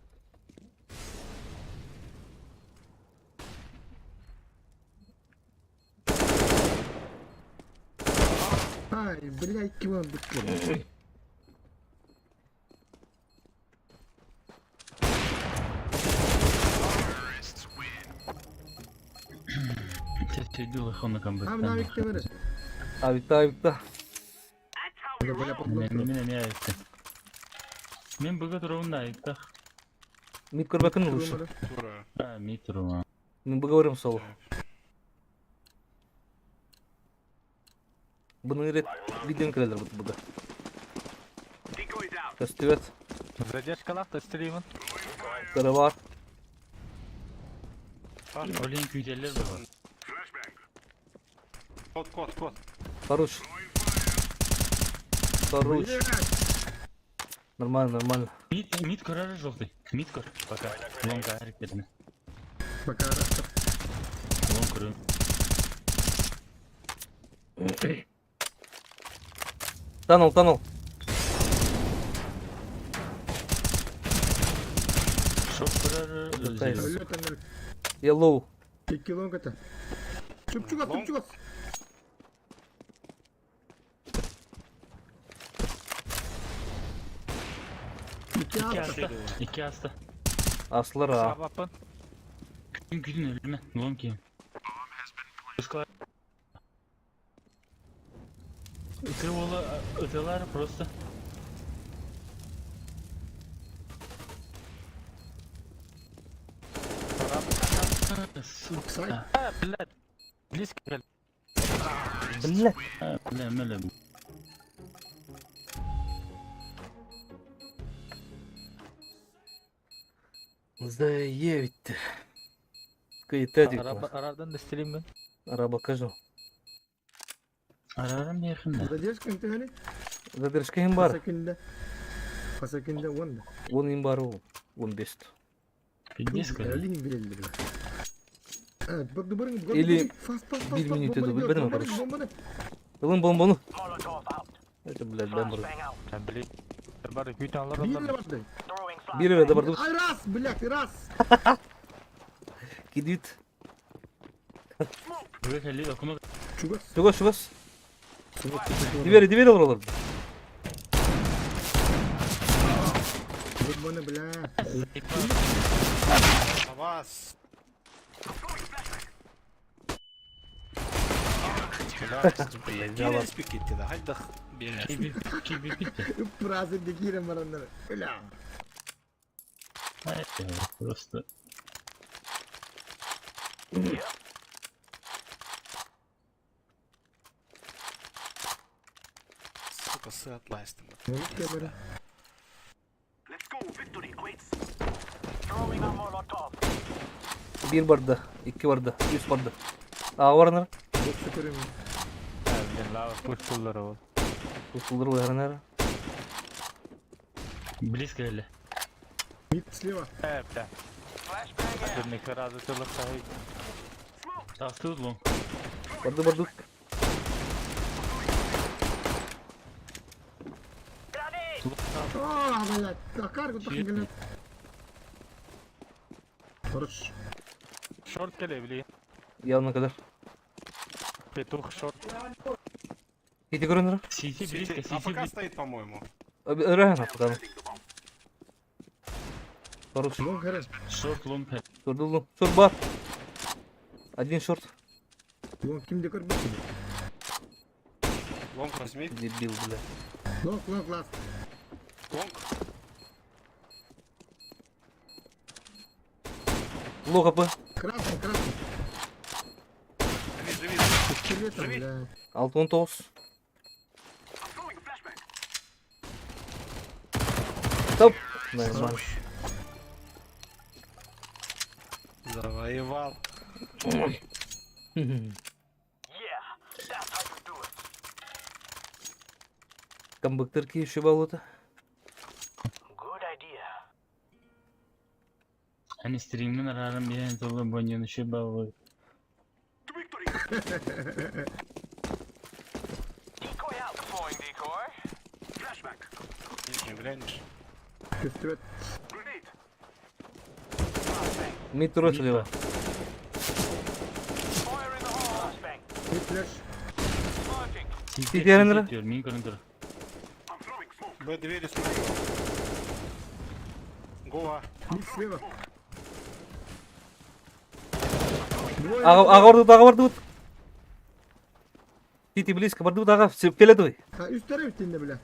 Ай, блядь, ким он быткын. Тетел хона камбэк. Нам навик темер. Авикта, авикта. That's how we Бля, бля, roll. подлог. Мен мен айтты. Мен бүгін турумда айтты. Мид көрбәкін лучше. Тура. А, ми турума. Мин поговорим соло. Бұның рет видеон кірелер бұд бұда. Decoys out. Көстүбет, Задержкалах стримин. көрі бар. Олен күйделер бар. Код, код, код. Хорош. Хорош. Нормально, нормально. Мид мид көрөр жолты. Мид көр. Пока. Лонг әрекетіне. Пока растер. Лонг көрө. Танул, танул. Шорт көрөр. Пытаюсь. Өлө таңыр. Я low. Икки лонг это. Чуп чугас, чуп чугас. Икки Iki аста. аста. Iki аста. Аслар а. Сабапын. Күн күн өлмө. Лонг кийим. Ыты ола ытылар просто. Сай. Сука. А, блядь. Близко кел. Бля. Бля, меле. Заебить. Кыйта Араба арадан да стилим мен. Араба кажу. Арарам миэхин да. Задержка интегали. Задержка им бар. Хасакинда. Хасакинда он. Он им бар ол. 15. Пиздец кэллэ. Алин билелли бля. Или bir минут это билбедим, короче. Ылын бомбону. Это, блядь, бомбар. Били. Бары күйтен алар Bir алар. барды. Bir öyle барды. Ай раз, блядь, раз. Кидит. Бу кэлли окуну Чугас. Чугас, чугас. Дибери, дибери олар. Бомбаны, бля. Авас. Блядь, Кирен да, хайдах биэрэр. киби киби битте. Фразы декирен барандар. Бля. Просто Сука, сыатлайстым. Let's go. Victory awaits. Bir barda, iki barda, üç barda. Aa var Боксы көрөм. Лава пуш пуллары ол. Кусулдыр var близко кэллэ. Мид слева. Э, бля. Дурник разы тылык сахи. Тахтыбыт лоҥ. Барды барды. А, блядь. Акар, вот так Хорош. Шорт келе били. Явно kadar. Петух шорт. Кити көрөнөр. Сити близко, сити АФК близко. стоит, по-моему. Өрөһөн апканы. Хорош. Лонг хорош. Шорт лонг. Турдулу. Шорт бар. Один шорт. Лонг кимде көрбөт. Лонг возьми. Дебил, бля. Лонг, лонг, ласт. Лонг. Ло хп. Красный, красный. Живи, живи. Пистолетом, бля. 6-19. I'm throwing a flashbang. Стоп. Нормально. Завоевал. Камбыктыр ки еще болота. Ани стриммен арарам биэн тылы боньяны шибалы. To victory. Deploying decoy. Flashbang. Нижний глянешь. Пистолет. Grenade. Мид туры слева. Fire in the hole. Мид флеш. Smoking. Сити Сити diyor, мин көрүн I'm throwing smoke. Б двери смотрю. Гоа. Мид слева. Двое. Ага, ага бардыбыт, ага бардыбыт. Сити близко бардыбыт, ага, все, фиолетовый. А, үстөрө битинде, бля.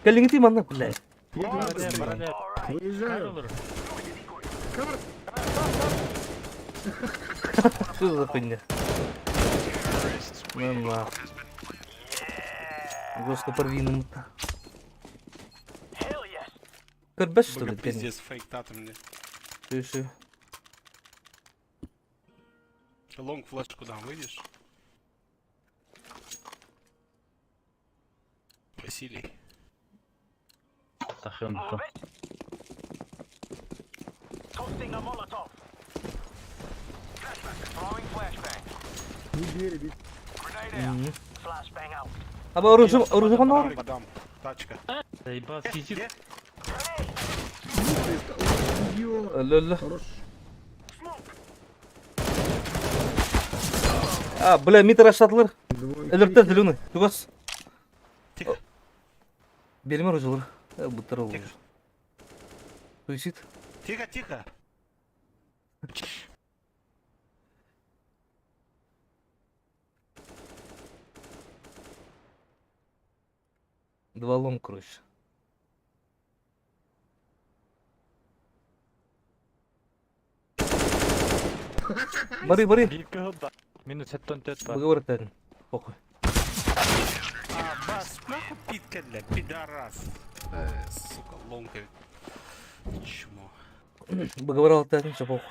Келиңити манна, бля. Бара Выезжаю. Кар. Что за хуйня? Ну нахуй. Жестко порвиным. Көрбөс, что ли, Б пиздец, фейк таты мне. Ты Лонг флешку дам, выйдешь? Василий. Тахын. Throwing flashbang. Мид двери бит. Grenade out. Аба оружие, оружие ханна бар? Фейк дам. Тачка. Заебал, сити. Где? Мид близко. Ой, ё. Лө-лө. Хорош. А, бля, мид раштатылар. Двое. Өлөртө зеленый. Тугас. Тихо. Берме оружие. Буттар Тихо. оружие. Суицид. Тихо, тихо. Два лом, короче. Бары, бары. Бир кыһыл да. Минус 74 бар. Выговор тәдін. Похуй. А, бас, нахуй питка для пидорас. Сука, лонг. Чмо. Быгабар алтаатын чопох.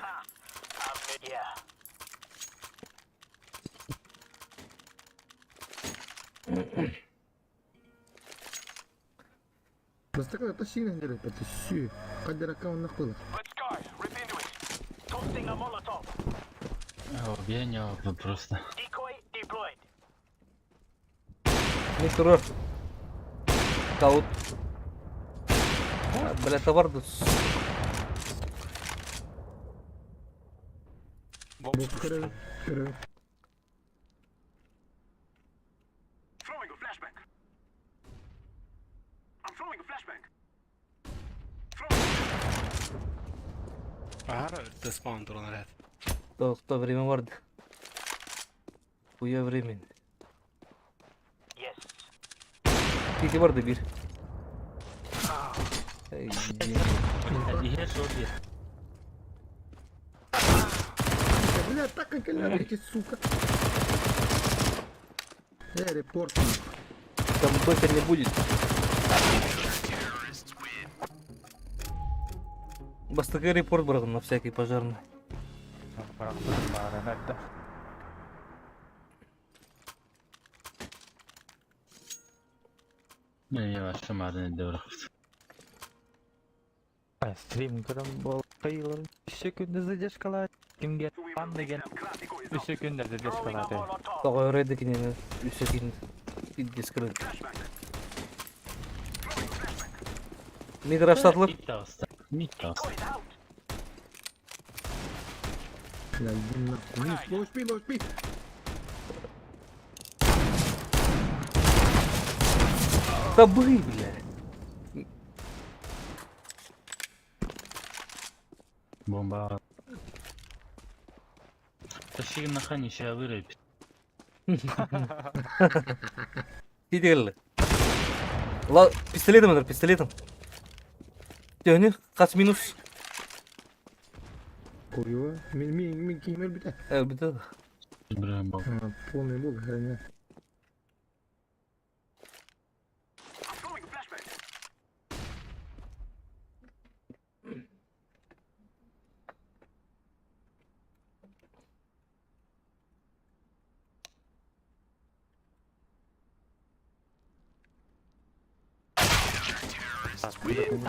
Бастакы ата сиинэн дьарыйбат сүү. Хаддыракка оннук буолар. Let's go. Rip into it. Tossing a Molotov. Я не просто. Decoy deployed. Не турар. Каут. Бля, товар да. Бу көрө көрө. Throwing a flashbang. I'm throwing a flashbang. Throwing a flashbang. Ара, это спаун туран ряд. То, то время vardı. Буя времени. Yes. Тити vardı bir. Эй, Иһэ суол диэ. Бля, так как эти, сука. Э, репорт. Там бэка не будет. Бастакы репорт барган на всякий пожарный. Баарына да. Не, я марын эдде Стрим көрөн бол кыйлар. Үс күндө задержкалар. Кимге там деген Classico is үс күндө Throwing a задержкалар. Molotov. Тоҕо өрөйдө кинини үсэ кин пиздец кырын. Мидраштатлар Мид таҕыста. Мид таҕыста. Decoys out. Бля, иди нахуй. Минус, лоу HP, лоу HP. Табы, бля. Бомба. Тащи на хани ща вырыпь. Тидегелли. Ла пистолетом эдер, пистолетом. Төнү хас минус. Курьё. Мин мин мин кимер бите. Э, бүтө. Бра, бомба. Полный был, хреня. I'm throwing a flashbang.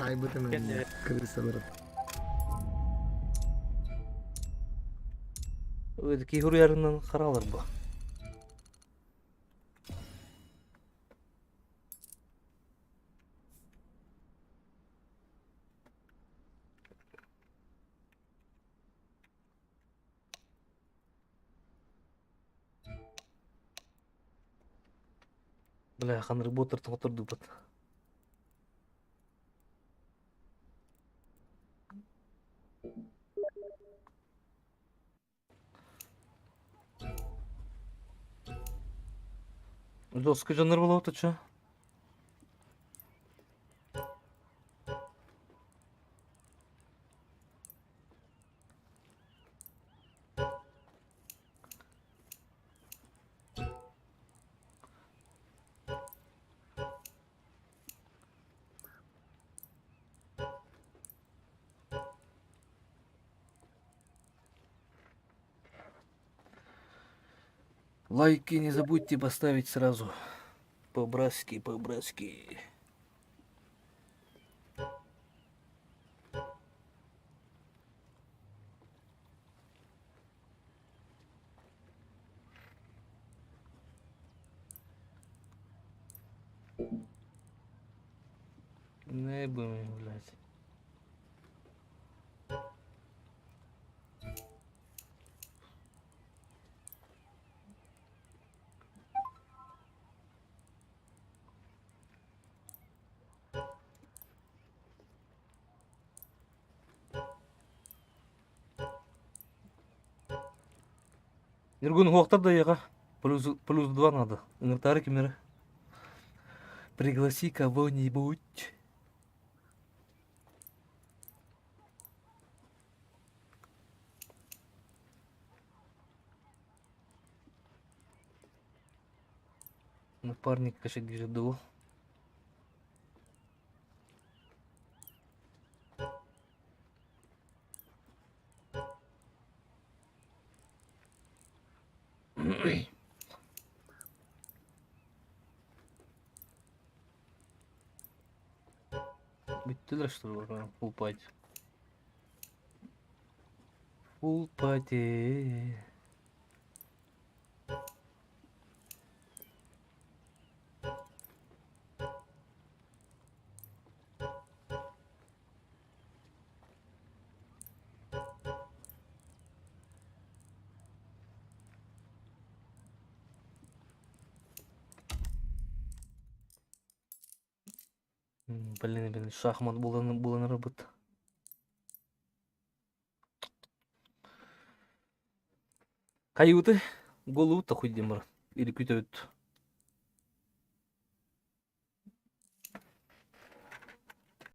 Ай, бу мен крысалар. Кихур ярынан каралар бу. Бля, хан работер тоңтордубат. Жестко жанр было ты чё? Лайки не забудьте поставить сразу. По-братски, по-братски. Не будем, блядь. Нургун хуохтар да яга. Плюс, плюс два надо. Инвентарь кимери. Пригласи кого-нибудь. Напарник кашагижду. Бүттүлэр что ли full party. Full party. Блин, блин, шахмат булан булан робот. Каюты, голову-то хуй демар. Или күтөбүт.